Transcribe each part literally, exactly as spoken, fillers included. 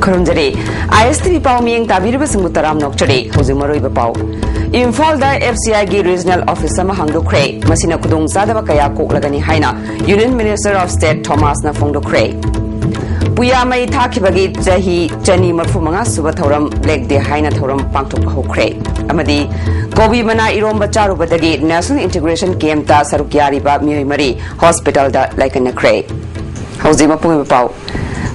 ꯈꯨꯔꯨꯝꯖꯔꯤ꯫ ꯑꯥꯏ ꯑꯦꯁ T V ꯄꯥꯎ ꯃꯤꯠꯌꯦꯡ ꯇꯥꯕꯤꯔꯤꯕꯁꯤꯡꯕꯨ ꯇꯔꯥꯝꯅ ꯑꯣꯛꯆꯔꯤ꯫ ꯍꯧꯖꯤꯛ ꯃꯔꯨꯑꯣꯏꯕ ꯄꯥꯎ꯫ ꯏꯝꯐꯥꯜꯗ ꯑꯦꯐ ꯁꯤ ꯑꯥꯏꯒꯤ ꯔꯤꯖꯅꯦꯜ ꯑꯣꯐꯤꯁ ꯑꯃ ꯍꯥꯡꯗꯣꯛꯈ꯭ꯔꯦ꯫ ꯃꯁꯤꯅ ꯈꯨꯗꯣꯡꯆꯥꯗꯕ ꯀꯌꯥ ꯀꯣꯛꯂꯒꯅꯤ ꯍꯥꯏꯅ ꯌꯨꯅꯤꯌꯟ ꯃꯤꯅꯤꯁꯇꯔ ꯑꯣꯐ ꯁ꯭ꯇꯦꯠ ꯊꯣꯃꯥꯁꯅ ꯐꯣꯡꯗꯣꯛꯈ꯭ꯔꯦ꯫ ꯄꯨꯌꯥ ꯃꯩ ꯊꯥꯈꯤꯕꯒꯤ ꯆꯍꯤ ꯆꯅꯤ ꯃꯔꯤꯐꯨ ꯃꯉꯥ ꯁꯨꯕ ꯊꯧꯔꯝ ꯕ꯭ꯂꯦꯛ ꯗꯦ ꯍꯥꯏꯅ ꯊꯧꯔꯝ ꯄꯥꯡꯊꯣꯛꯄ ꯍꯧꯈ꯭ꯔꯦ꯫ ꯑꯃꯗꯤ ꯀꯣꯕꯤ ꯃꯅꯥ ꯏꯔꯣꯝꯕ ꯆꯥꯔꯨꯕꯗꯒꯤ ꯅꯦꯁꯅꯦꯜ ꯏꯟꯇꯤꯒ꯭ꯔꯦꯁꯟ ꯀꯦꯝꯞꯇ ꯁꯔꯨꯛ ꯌꯥꯔꯤꯕ ꯃꯤꯑꯣꯏ ꯃꯔꯤ ꯍꯣꯁꯄꯤꯇꯥꯜꯗ ꯂꯥꯏꯀꯠꯅꯈ꯭ꯔꯦ꯫ ꯍꯧꯖꯤꯛ ꯃꯄꯨꯡ ꯑꯣꯏꯕ ꯄꯥꯎ꯫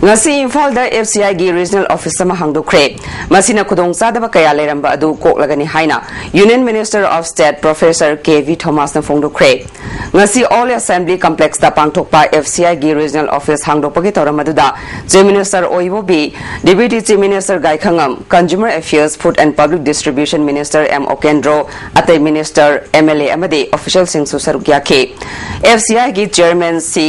ꯉꯁꯤ ꯏꯝꯐꯥꯜꯗ ꯑꯦꯐ ꯁꯤ ꯑꯥꯏꯒꯤ ꯔꯤꯖꯅꯦꯜ ꯑꯣꯐꯤꯁ ꯑꯃ ꯍꯥꯡꯗꯣꯛꯈ꯭ꯔꯦ꯫ ꯃꯁꯤꯅ ꯈꯨꯗꯣꯡꯆꯥꯗꯕ ꯀꯌꯥ ꯂꯩꯔꯝꯕ ꯑꯗꯨ ꯀꯣꯛꯂꯒꯅꯤ ꯍꯥꯏꯅ union minister of state professor K V ꯊꯣꯃꯥꯁꯅ ꯐꯣꯡꯗꯣꯛꯈ꯭ꯔꯦ꯫ ꯉꯁꯤ ꯑꯣꯜ ꯑꯦꯁꯦꯝꯕ꯭ꯂꯤ ꯀꯝꯄ꯭ꯂꯦꯛꯁꯇ ꯄꯥꯡꯊꯣꯛꯄ ꯑꯦꯐ ꯁꯤ ꯑꯥꯏꯒꯤ ꯔꯤꯖꯅꯦꯜ ꯑꯣꯐꯤꯁ ꯍꯥꯡꯗꯣꯛꯄꯒꯤ ꯊꯧꯔꯝ ꯑꯗꯨꯗ chief minister O Ibobi, deputy chief minister Gaikhangam, consumer affairs, food and public distribution minister M Okendro, ꯑꯇꯩ ꯃꯤꯅꯤꯁꯇꯔ, ꯑꯦꯝ ꯑꯦꯜ ꯑꯦ ꯑꯃꯗꯤ ꯑꯣꯐꯤꯁꯤꯌꯦꯜꯁꯤꯡꯁꯨ ꯁꯔꯨꯛ ꯌꯥꯈꯤ꯫ ꯑꯦꯐ ꯁꯤ ꯑꯥꯏꯒꯤ ꯆꯤꯌꯔꯃꯦꯟ ꯁꯤ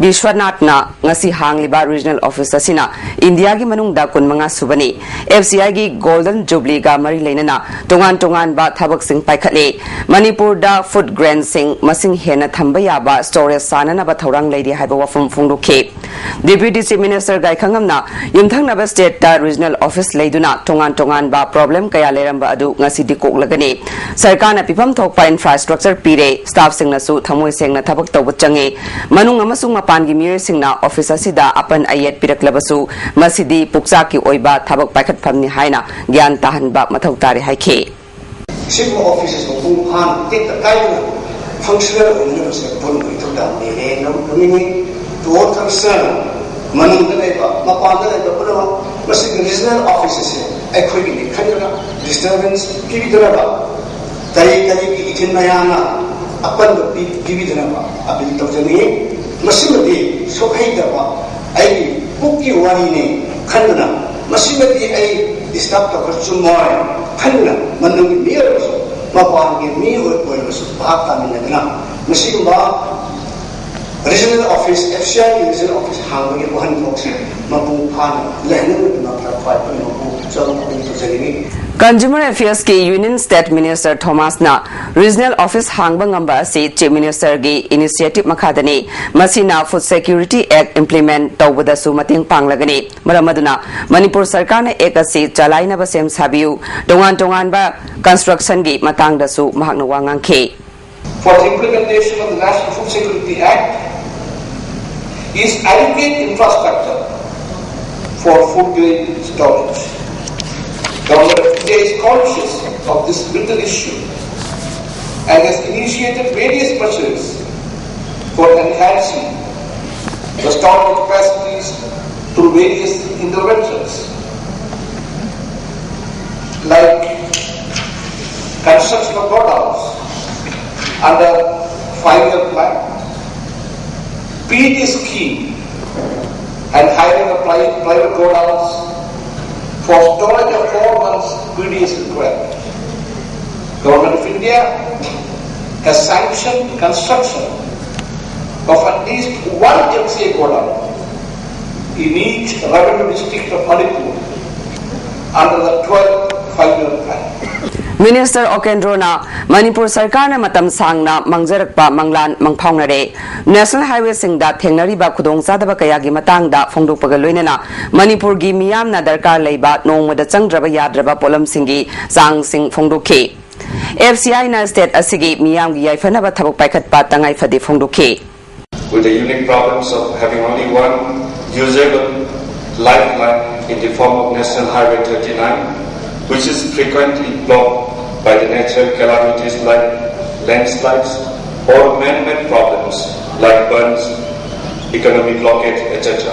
ꯕꯤꯁ꯭ꯋꯅꯥꯊꯅ ꯉꯁꯤ ꯍꯥꯡꯂꯤꯕ ꯔꯤꯖꯅꯦꯜ ꯑꯣꯐꯤꯁ ꯑꯁꯤꯅ ꯏꯟꯗꯤꯌꯥꯒꯤ ꯃꯅꯨꯡꯗ ꯀꯨꯟꯃꯉꯥ ꯁꯨꯕꯅꯤ꯫ ꯑꯦꯐ ꯁꯤ ꯑꯥꯏꯒꯤ ꯒꯣꯜꯗꯟ ꯖꯨꯕꯂꯤꯒ ꯃꯔꯤ ꯂꯩꯅꯅ ꯇꯣꯉꯥꯟ ꯇꯣꯉꯥꯟꯕ ꯊꯕꯛꯁꯤꯡ ꯄꯥꯏꯈꯠꯂꯤ꯫ ꯃꯅꯤꯄꯨꯔꯗ ꯐꯨꯗ ꯒ꯭ꯔꯦꯟꯁꯤꯡ ꯃꯁꯤꯡ ꯍꯦꯟꯅ ꯊꯝꯕ ꯌꯥꯕ ꯁ꯭ꯇꯣꯔꯦꯖ ꯁꯥꯅꯅꯕ ꯊꯧꯔꯥꯡ ꯂꯩꯔꯤ ꯍꯥꯏꯕ ꯋꯥꯐꯝ ꯐꯣꯡꯗꯣꯛꯈꯤ꯫ ꯗꯦꯄ꯭ꯌꯨꯇꯤ ꯆꯤꯐ ꯃꯤꯅꯤꯁꯇꯔ ꯒꯥꯏꯈꯉꯝꯅ ꯌꯨꯝꯊꯪꯅꯕ ꯁ꯭ꯇꯦꯠꯇ ꯔꯤꯖꯅꯦꯜ ꯑꯣꯐꯤꯁ ꯂꯩꯗꯨꯅ ꯇꯣꯉꯥꯟ ꯇꯣꯉꯥꯟꯕ ꯄ꯭ꯔꯣꯕ꯭ꯂꯦꯝ ꯀꯌꯥ ꯂꯩꯔꯝꯕ ꯑꯗꯨ ꯉꯁꯤꯗꯤ ꯀꯣꯛꯂꯒꯅꯤ꯫ ꯁꯔꯀꯥꯔꯅ ꯄꯤꯐꯝ ꯊꯣꯛꯄ ꯏꯟꯐ꯭ꯔꯥꯁ꯭ꯇ꯭ꯔꯛꯆꯔ ꯄꯤꯔꯦ, ꯁ꯭ꯇꯥꯐꯁꯤꯡꯅꯁꯨ ꯊꯃꯣꯏ ꯁꯦꯡꯅ ꯊꯕꯛ ꯇꯧꯕ ꯆꯪꯉꯤ꯫ ꯃꯅꯨꯡ ꯑꯃꯁꯨꯡ ꯃꯄꯥꯟꯒꯤ ꯃꯤꯑꯣꯏꯁꯤꯡꯅ ꯑꯣꯐꯤꯁ ꯑꯁꯤꯗ ꯑꯄꯟ ꯑꯌꯦꯠ ꯄꯤꯔꯛꯂꯕꯁꯨ ꯃꯁꯤꯗꯤ ꯄꯨꯛꯆꯥꯛꯀꯤ ꯑꯣꯏꯕ ꯊꯕꯛ ꯄꯥꯏꯈꯠꯐꯝꯅꯤ ꯍꯥꯏꯅ ꯒ꯭ꯌꯥꯟ ꯇꯥꯍꯟꯕ ꯃꯊꯧ ꯇꯥꯔꯦ ꯍꯥꯏꯈꯤ꯫ ꯁꯤꯒꯨꯝꯕ ꯑꯣꯐꯤꯁ ꯑꯁꯤ ꯃꯄꯨꯡ ꯐꯥꯅ ꯇꯦꯛꯇ ꯀꯥꯏꯗꯅ ꯐꯪꯁꯅꯦꯜ ꯑꯣꯏꯅꯅꯕꯁꯦ ꯑꯄꯨꯟꯕ ꯏꯊꯧ ꯇꯥꯕꯅꯦꯅ ꯂꯧꯅꯤꯡꯉꯤ꯫ To all concerned, ꯃꯅꯨꯡꯗ ꯂꯩꯕ, ꯃꯄꯥꯟꯗ ꯂꯩꯕ ꯄꯨꯝꯅꯃꯛ, ꯃꯁꯤꯒꯤ ꯔꯤꯖꯅꯦꯜ ꯑꯣꯐꯤꯁ ꯑꯁꯦ ꯑꯩꯈꯣꯏꯒꯤꯅꯤ ꯈꯟꯗꯨꯅ, ꯗꯤꯁꯇꯔꯕꯦꯟꯁ ꯄꯤꯕꯤꯗꯅꯕ, ꯀꯔꯤ ꯀꯔꯤꯒꯤ ꯏꯊꯤꯜ ꯃꯌꯥꯝꯅ ꯑꯄꯟꯕ ꯄꯤ-, ꯄꯤꯕꯤꯗꯅꯕ ꯑꯄꯤꯜ ꯇꯧꯖꯅꯤꯡꯏ꯫ ꯃꯁꯤꯃꯗꯤ ꯁꯣꯛꯍꯩꯗꯕ ꯑꯩꯒꯤ ꯄꯨꯛꯀꯤ ꯋꯥꯔꯤꯅꯤ ꯈꯟꯗꯨꯅ, ꯃꯁꯤꯃꯗꯤ ꯑꯩ ꯗꯤꯁꯇꯔꯕ ꯇꯧꯕ ꯆꯨꯝꯃꯣꯏ ꯈꯟꯗꯨꯅ, ꯃꯅꯨꯡꯒꯤ ꯃꯤ ꯑꯣꯏꯔꯕꯁꯨ, ꯃꯄꯥꯟꯒꯤ ꯃꯤ ꯑꯣꯏ-, ꯑꯣꯏꯔꯕꯁꯨ ꯚꯥꯞ ꯇꯥꯃꯤꯟꯅꯗꯨꯅ, ꯃꯁꯤꯒꯨꯝꯕ ꯔꯤꯖꯅꯦꯜ ꯑꯣꯐꯤꯁ, ꯑꯦꯐ ꯁꯤ ꯑꯥꯏꯒꯤ ꯔꯤꯖꯅꯦꯜ ꯑꯣꯐꯤꯁ ꯍꯥꯡꯕꯒꯤ ꯋꯥꯍꯟꯊꯣꯛꯁꯦ ꯃꯄꯨꯡ ꯐꯥꯅ ꯂꯩꯍꯟꯅꯕꯒꯤꯗꯃꯛꯇ ꯈ꯭ꯋꯥꯏ ꯄꯨꯝꯅꯃꯛꯄꯨ ꯆꯥꯎꯅ ꯑꯄꯤꯜ ꯇꯧꯖꯅꯤꯡꯏ꯫ Consumer Affairsꯀꯤ Union State Minister Thomasꯅ regional office ꯍꯥꯡꯕ ꯉꯝꯕ ꯑꯁꯤ Chief Ministerꯒꯤ initiative ꯃꯈꯥꯗꯅꯤ꯫ ꯃꯁꯤꯅ Food Security Act implement ꯇꯧꯕꯗꯁꯨ ꯃꯇꯦꯡ ꯄꯥꯡꯂꯒꯅꯤ꯫ ꯃꯔꯝ ꯑꯗꯨꯅ ꯃꯅꯤꯄꯨꯔ ꯁꯔꯀꯥꯔꯅ act ꯑꯁꯤ ꯆꯂꯥꯏꯅꯕ ꯁꯦꯝ ꯁꯥꯕꯤꯌꯨ꯫ ꯇꯣꯉꯥꯟ ꯇꯣꯉꯥꯟꯕ constructionꯒꯤ ꯃꯇꯥꯡꯗꯁꯨ ꯃꯍꯥꯛꯅ ꯋꯥ ꯉꯥꯡꯈꯤ꯫ For the implementation of the National Food Security Act is adequate infrastructure for food grain storage. Government of India is conscious of this vital issue and has initiated various measures for enhancing the storage capacities through various interventions like construction of godowns under five-year plan, P D scheme and hiring of private, private godowns for storage of four months P D S requirement. Government of India has sanctioned construction of at least one M C I godown in each revenue district of Manipur under the twelfth five-year plan. Minister Okendrona Manipur ꯁꯔꯀꯥꯔꯅ ꯃꯇꯝ ꯁꯥꯡꯅ ꯃꯥꯡꯖꯔꯛꯄ ꯃꯪꯂꯥꯟ ꯃꯪꯐꯥꯎꯅꯔꯦ꯫ National highwayꯁꯤꯡꯗ ꯊꯦꯡꯅꯔꯤꯕ ꯈꯨꯗꯣꯡꯆꯥꯗꯕ ꯀꯌꯥꯒꯤ ꯃꯇꯥꯡꯗ ꯐꯣꯡꯗꯣꯛꯄꯒ ꯂꯣꯏꯅꯅ ꯃꯅꯤꯄꯨꯔꯒꯤ ꯃꯤꯌꯥꯝꯅ ꯗꯔꯀꯥꯔ ꯂꯩꯕ ꯅꯣꯡꯃꯗ ꯆꯪꯗ꯭ꯔꯕ ꯌꯥꯗ꯭ꯔꯕ ꯄꯣꯠꯂꯝꯁꯤꯡꯒꯤ ꯆꯥꯡꯁꯤꯡ ꯐꯣꯡꯗꯣꯛꯈꯤ꯫ FCIꯅ state ꯑꯁꯤꯒꯤ ꯃꯤꯌꯥꯝꯒꯤ ꯌꯥꯏꯐꯅꯕ ꯊꯕꯛ ꯄꯥꯏꯈꯠꯄ ꯇꯉꯥꯏ ꯐꯗꯦ ꯐꯣꯡꯗꯣꯛꯈꯤ꯫ With the unique problems of having only one usable lifeline in the form of National Highway thirty-nine, which is frequently blocked by the natural calamities like landslides or man-made problems like burns, economic blockade, et cetera,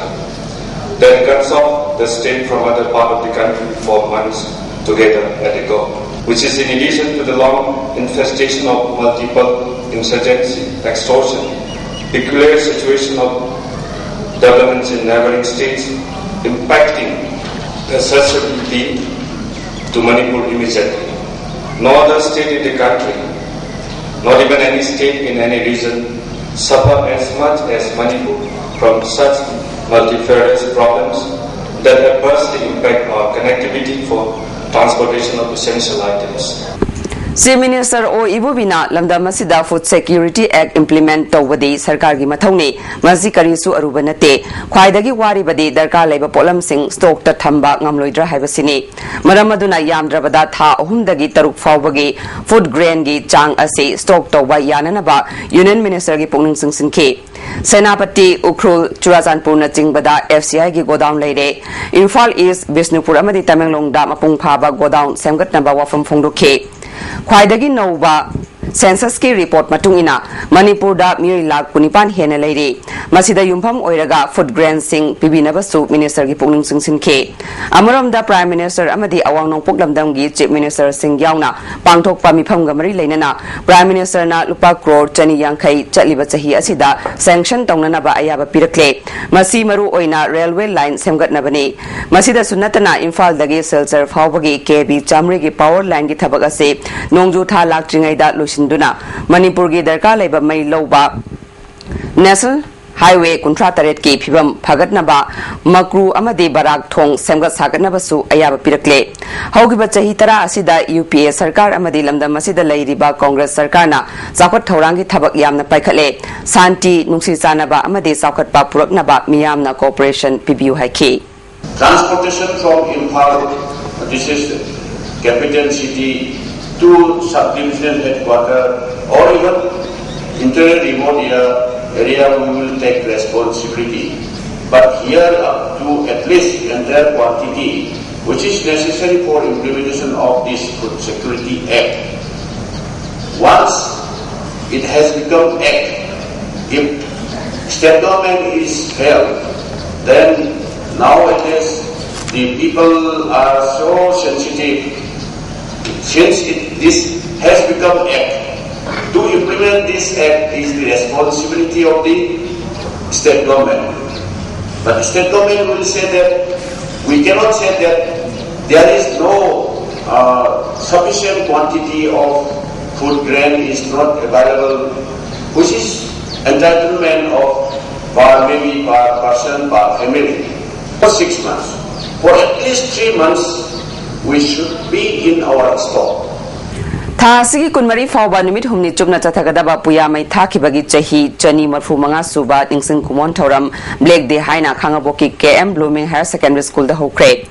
that cuts off the state from other part of the country for months together at a go, which is in addition to the long infestation of multiple insurgency, extortion, peculiar situation of developments in neighboring states impacting accessibility to Manipur immediately. No other state in the country, not even any state in any region, suffer as much as Manipur from such multifarious problems that adversely impact our connectivity for Transportation of essential items. Chief Minister ꯑꯣ ꯏꯕꯣꯕꯤꯅ ꯂꯝꯗꯝ ꯑꯁꯤꯗ Food Security Act implement ꯇꯧꯕꯗꯤ ꯁꯔꯀꯥꯔꯒꯤ ꯃꯊꯧꯅꯤ꯫ ꯃꯁꯤ ꯀꯔꯤꯁꯨ ꯑꯔꯨꯕ ꯅꯠꯇꯦ꯫ ꯈ꯭ꯋꯥꯏꯗꯒꯤ ꯋꯥꯔꯤꯕꯗꯤ ꯗꯔꯀꯥꯔ ꯂꯩꯕ ꯄꯣꯠꯂꯝꯁꯤꯡ stock ꯇ ꯊꯝꯕ ꯉꯝꯂꯣꯏꯗ꯭ꯔꯥ ꯍꯥꯏꯕꯁꯤꯅꯤ꯫ ꯃꯔꯝ ꯑꯗꯨꯅ ꯌꯥꯝꯗ꯭ꯔꯕꯗ ꯊꯥ ꯑꯍꯨꯝꯗꯒꯤ ꯇꯔꯨꯛ ꯐꯥꯎꯕꯒꯤ food grain ꯒꯤ ꯆꯥꯡ ꯑꯁꯤ stock ꯇꯧꯕ ꯌꯥꯅꯅꯕ Union Minister ꯒꯤ ꯄꯨꯛꯅꯤꯡ ꯆꯤꯡꯁꯤꯟꯈꯤ꯫ ꯁꯦꯅꯥꯄꯇꯤ, ꯎꯈ꯭ꯔꯨꯜ, ꯆꯨꯔꯥꯆꯥꯟꯄꯨꯔꯅꯆꯤꯡꯕꯗ F C I ꯒꯤ ꯒꯣꯗꯥꯎꯟ ꯂꯩꯔꯦ꯫ ꯏꯝꯐꯥꯜ ꯏꯁ꯭ꯠ, ꯕꯤꯁꯅꯨꯄꯨꯔ ꯑꯃꯗꯤ ꯇꯃꯦꯡꯂꯣꯡꯗ ꯃꯄꯨꯡ ꯐꯥꯕ ꯒꯣꯗꯥꯎꯟ ꯁꯦꯝꯒꯠꯅꯕ ꯋꯥꯐꯝ ꯐꯣꯡꯗꯣꯛꯈꯤ꯫ ꯈ꯭ꯋꯥꯏꯗꯒꯤ ꯅꯧꯕ ꯁꯦꯟꯁꯁꯀꯤ ꯔꯤꯄꯣꯔꯠ ꯃꯇꯨꯡ ꯏꯟꯅ ꯃꯅꯤꯄꯨꯔꯗ ꯃꯤꯑꯣꯏ ꯂꯥꯈ ꯀꯨꯟꯅꯤꯄꯥꯟ ꯍꯦꯟꯅ ꯂꯩꯔꯤ꯫ ꯃꯁꯤꯗ ꯌꯨꯝꯐꯝ ꯑꯣꯏꯔꯒ food grain ꯁꯤꯡ ꯄꯤꯕꯤꯅꯕꯁꯨ ꯃꯤꯅꯤꯁꯇꯔꯒꯤ ꯄꯨꯛꯅꯤꯡ ꯆꯤꯡꯁꯤꯟꯈꯤ꯫ ꯑꯃꯔꯣꯝꯗ Prime Minister ꯑꯃꯗꯤ ꯑꯋꯥꯡ ꯅꯣꯡꯄꯣꯛ ꯂꯝꯗꯝꯒꯤ Chief Minister ꯁꯤꯡ ꯌꯥꯎꯅ ꯄꯥꯡꯊꯣꯛꯄ ꯃꯤꯐꯝꯒ ꯃꯔꯤ ꯂꯩꯅꯅ Prime Minister ꯅ ꯂꯨꯄꯥ ꯀ꯭ꯔꯣꯔ ꯆꯅꯤ ꯌꯥꯡꯈꯩ ꯆꯠꯂꯤꯕ ꯆꯍꯤ ꯑꯁꯤꯗ sanction ꯇꯧꯅꯅꯕ ꯑꯌꯥꯕ ꯄꯤꯔꯛꯂꯦ꯫ ꯃꯁꯤ ꯃꯔꯨ ꯑꯣꯏꯅ railway line ꯁꯦꯝꯒꯠꯅꯕꯅꯤ꯫ ꯃꯁꯤꯗꯁꯨ ꯅꯠꯇꯅ ꯏꯝꯐꯥꯜꯗꯒꯤ ꯁꯤꯜꯆꯔ ꯐꯥꯎꯕꯒꯤ K V ꯆꯥꯃꯔꯤꯒꯤ power line ꯒꯤ ꯊꯕꯛ ꯑꯁꯤ ꯅꯣꯡꯖꯨ ꯊꯥ ꯂꯥꯛꯇ꯭ꯔꯤꯉꯩꯗ ꯂꯣꯏꯁꯤꯟꯗꯨꯅ ꯃꯅꯤꯄꯨꯔꯒꯤ ꯗꯔꯀꯥꯔ ꯂꯩꯕ ꯃꯩ ꯂꯧꯕ National Highway ꯀꯨꯟꯊ꯭ꯔꯥ ꯇꯔꯦꯠꯀꯤ ꯐꯤꯕꯝ ꯐꯒꯠꯅꯕ ꯃꯀ꯭ꯔꯨ ꯑꯃꯗꯤ ꯕꯔꯥꯛ ꯊꯣꯡ ꯁꯦꯝꯒꯠ ꯁꯥꯒꯠꯅꯕꯁꯨ ꯑꯌꯥꯕ ꯄꯤꯔꯛꯂꯦ꯫ ꯍꯧꯈꯤꯕ ꯆꯍꯤ ꯇꯔꯥ ꯑꯁꯤꯗ U P A ꯁꯔꯀꯥꯔ ꯑꯃꯗꯤ ꯂꯝꯗꯝ ꯑꯁꯤꯗ ꯂꯩꯔꯤꯕ ꯀꯣꯡꯒ꯭ꯔꯦꯁ ꯁꯔꯀꯥꯔꯅ ꯆꯥꯎꯈꯠ ꯊꯧꯔꯥꯡꯒꯤ ꯊꯕꯛ ꯌꯥꯝꯅ ꯄꯥꯏꯈꯠꯂꯦ꯫ ꯁꯥꯟꯇꯤ, ꯅꯨꯡꯁꯤ ꯆꯥꯟꯅꯕ ꯑꯃꯗꯤ ꯆꯥꯎꯈꯠꯄ ꯄꯨꯔꯛꯅꯕ ꯃꯤꯌꯥꯝꯅ cooperation ꯄꯤꯕꯤꯌꯨ ꯍꯥꯏꯈꯤ꯫ Transportation from Imphal, this is capital city, to subdivision headquarter, or even interior remote area, area we will take responsibility. But here up to at least entire quantity which is necessary for implementation of this Food Security Act. Once it has become act, if state government is held, then nowadays the people are so sensitive. Since it, this has become act, to implement this act is the responsibility of the state government. But the state government will say that we cannot say that there is no uh, sufficient quantity of food grain is not available, which is entitlement of per maybe per person per family for six months. For at least three months, We should be in our spot. ꯊꯥ ꯑꯁꯤꯒꯤ ꯀꯨꯟꯃꯔꯤ ꯐꯥꯎꯕ ꯅꯨꯃꯤꯠ ꯍꯨꯝꯅꯤ ꯆꯨꯞꯅ ꯆꯠꯊꯒꯗꯕ ꯄꯨꯌꯥ ꯃꯩ ꯊꯥꯈꯤꯕꯒꯤ ꯆꯍꯤ ꯆꯅꯤ ꯃꯔꯐꯨ ꯃꯉꯥ ꯁꯨꯕ ꯅꯤꯡꯁꯤꯡ ꯈꯨꯃꯣꯟ ꯊꯧꯔꯝ Black Day ꯍꯥꯏꯅ ꯈꯥꯡꯉꯕꯣꯛꯀꯤ K M Blooming Higher Secondary School ꯗ ꯍꯧꯈ꯭ꯔꯦ꯫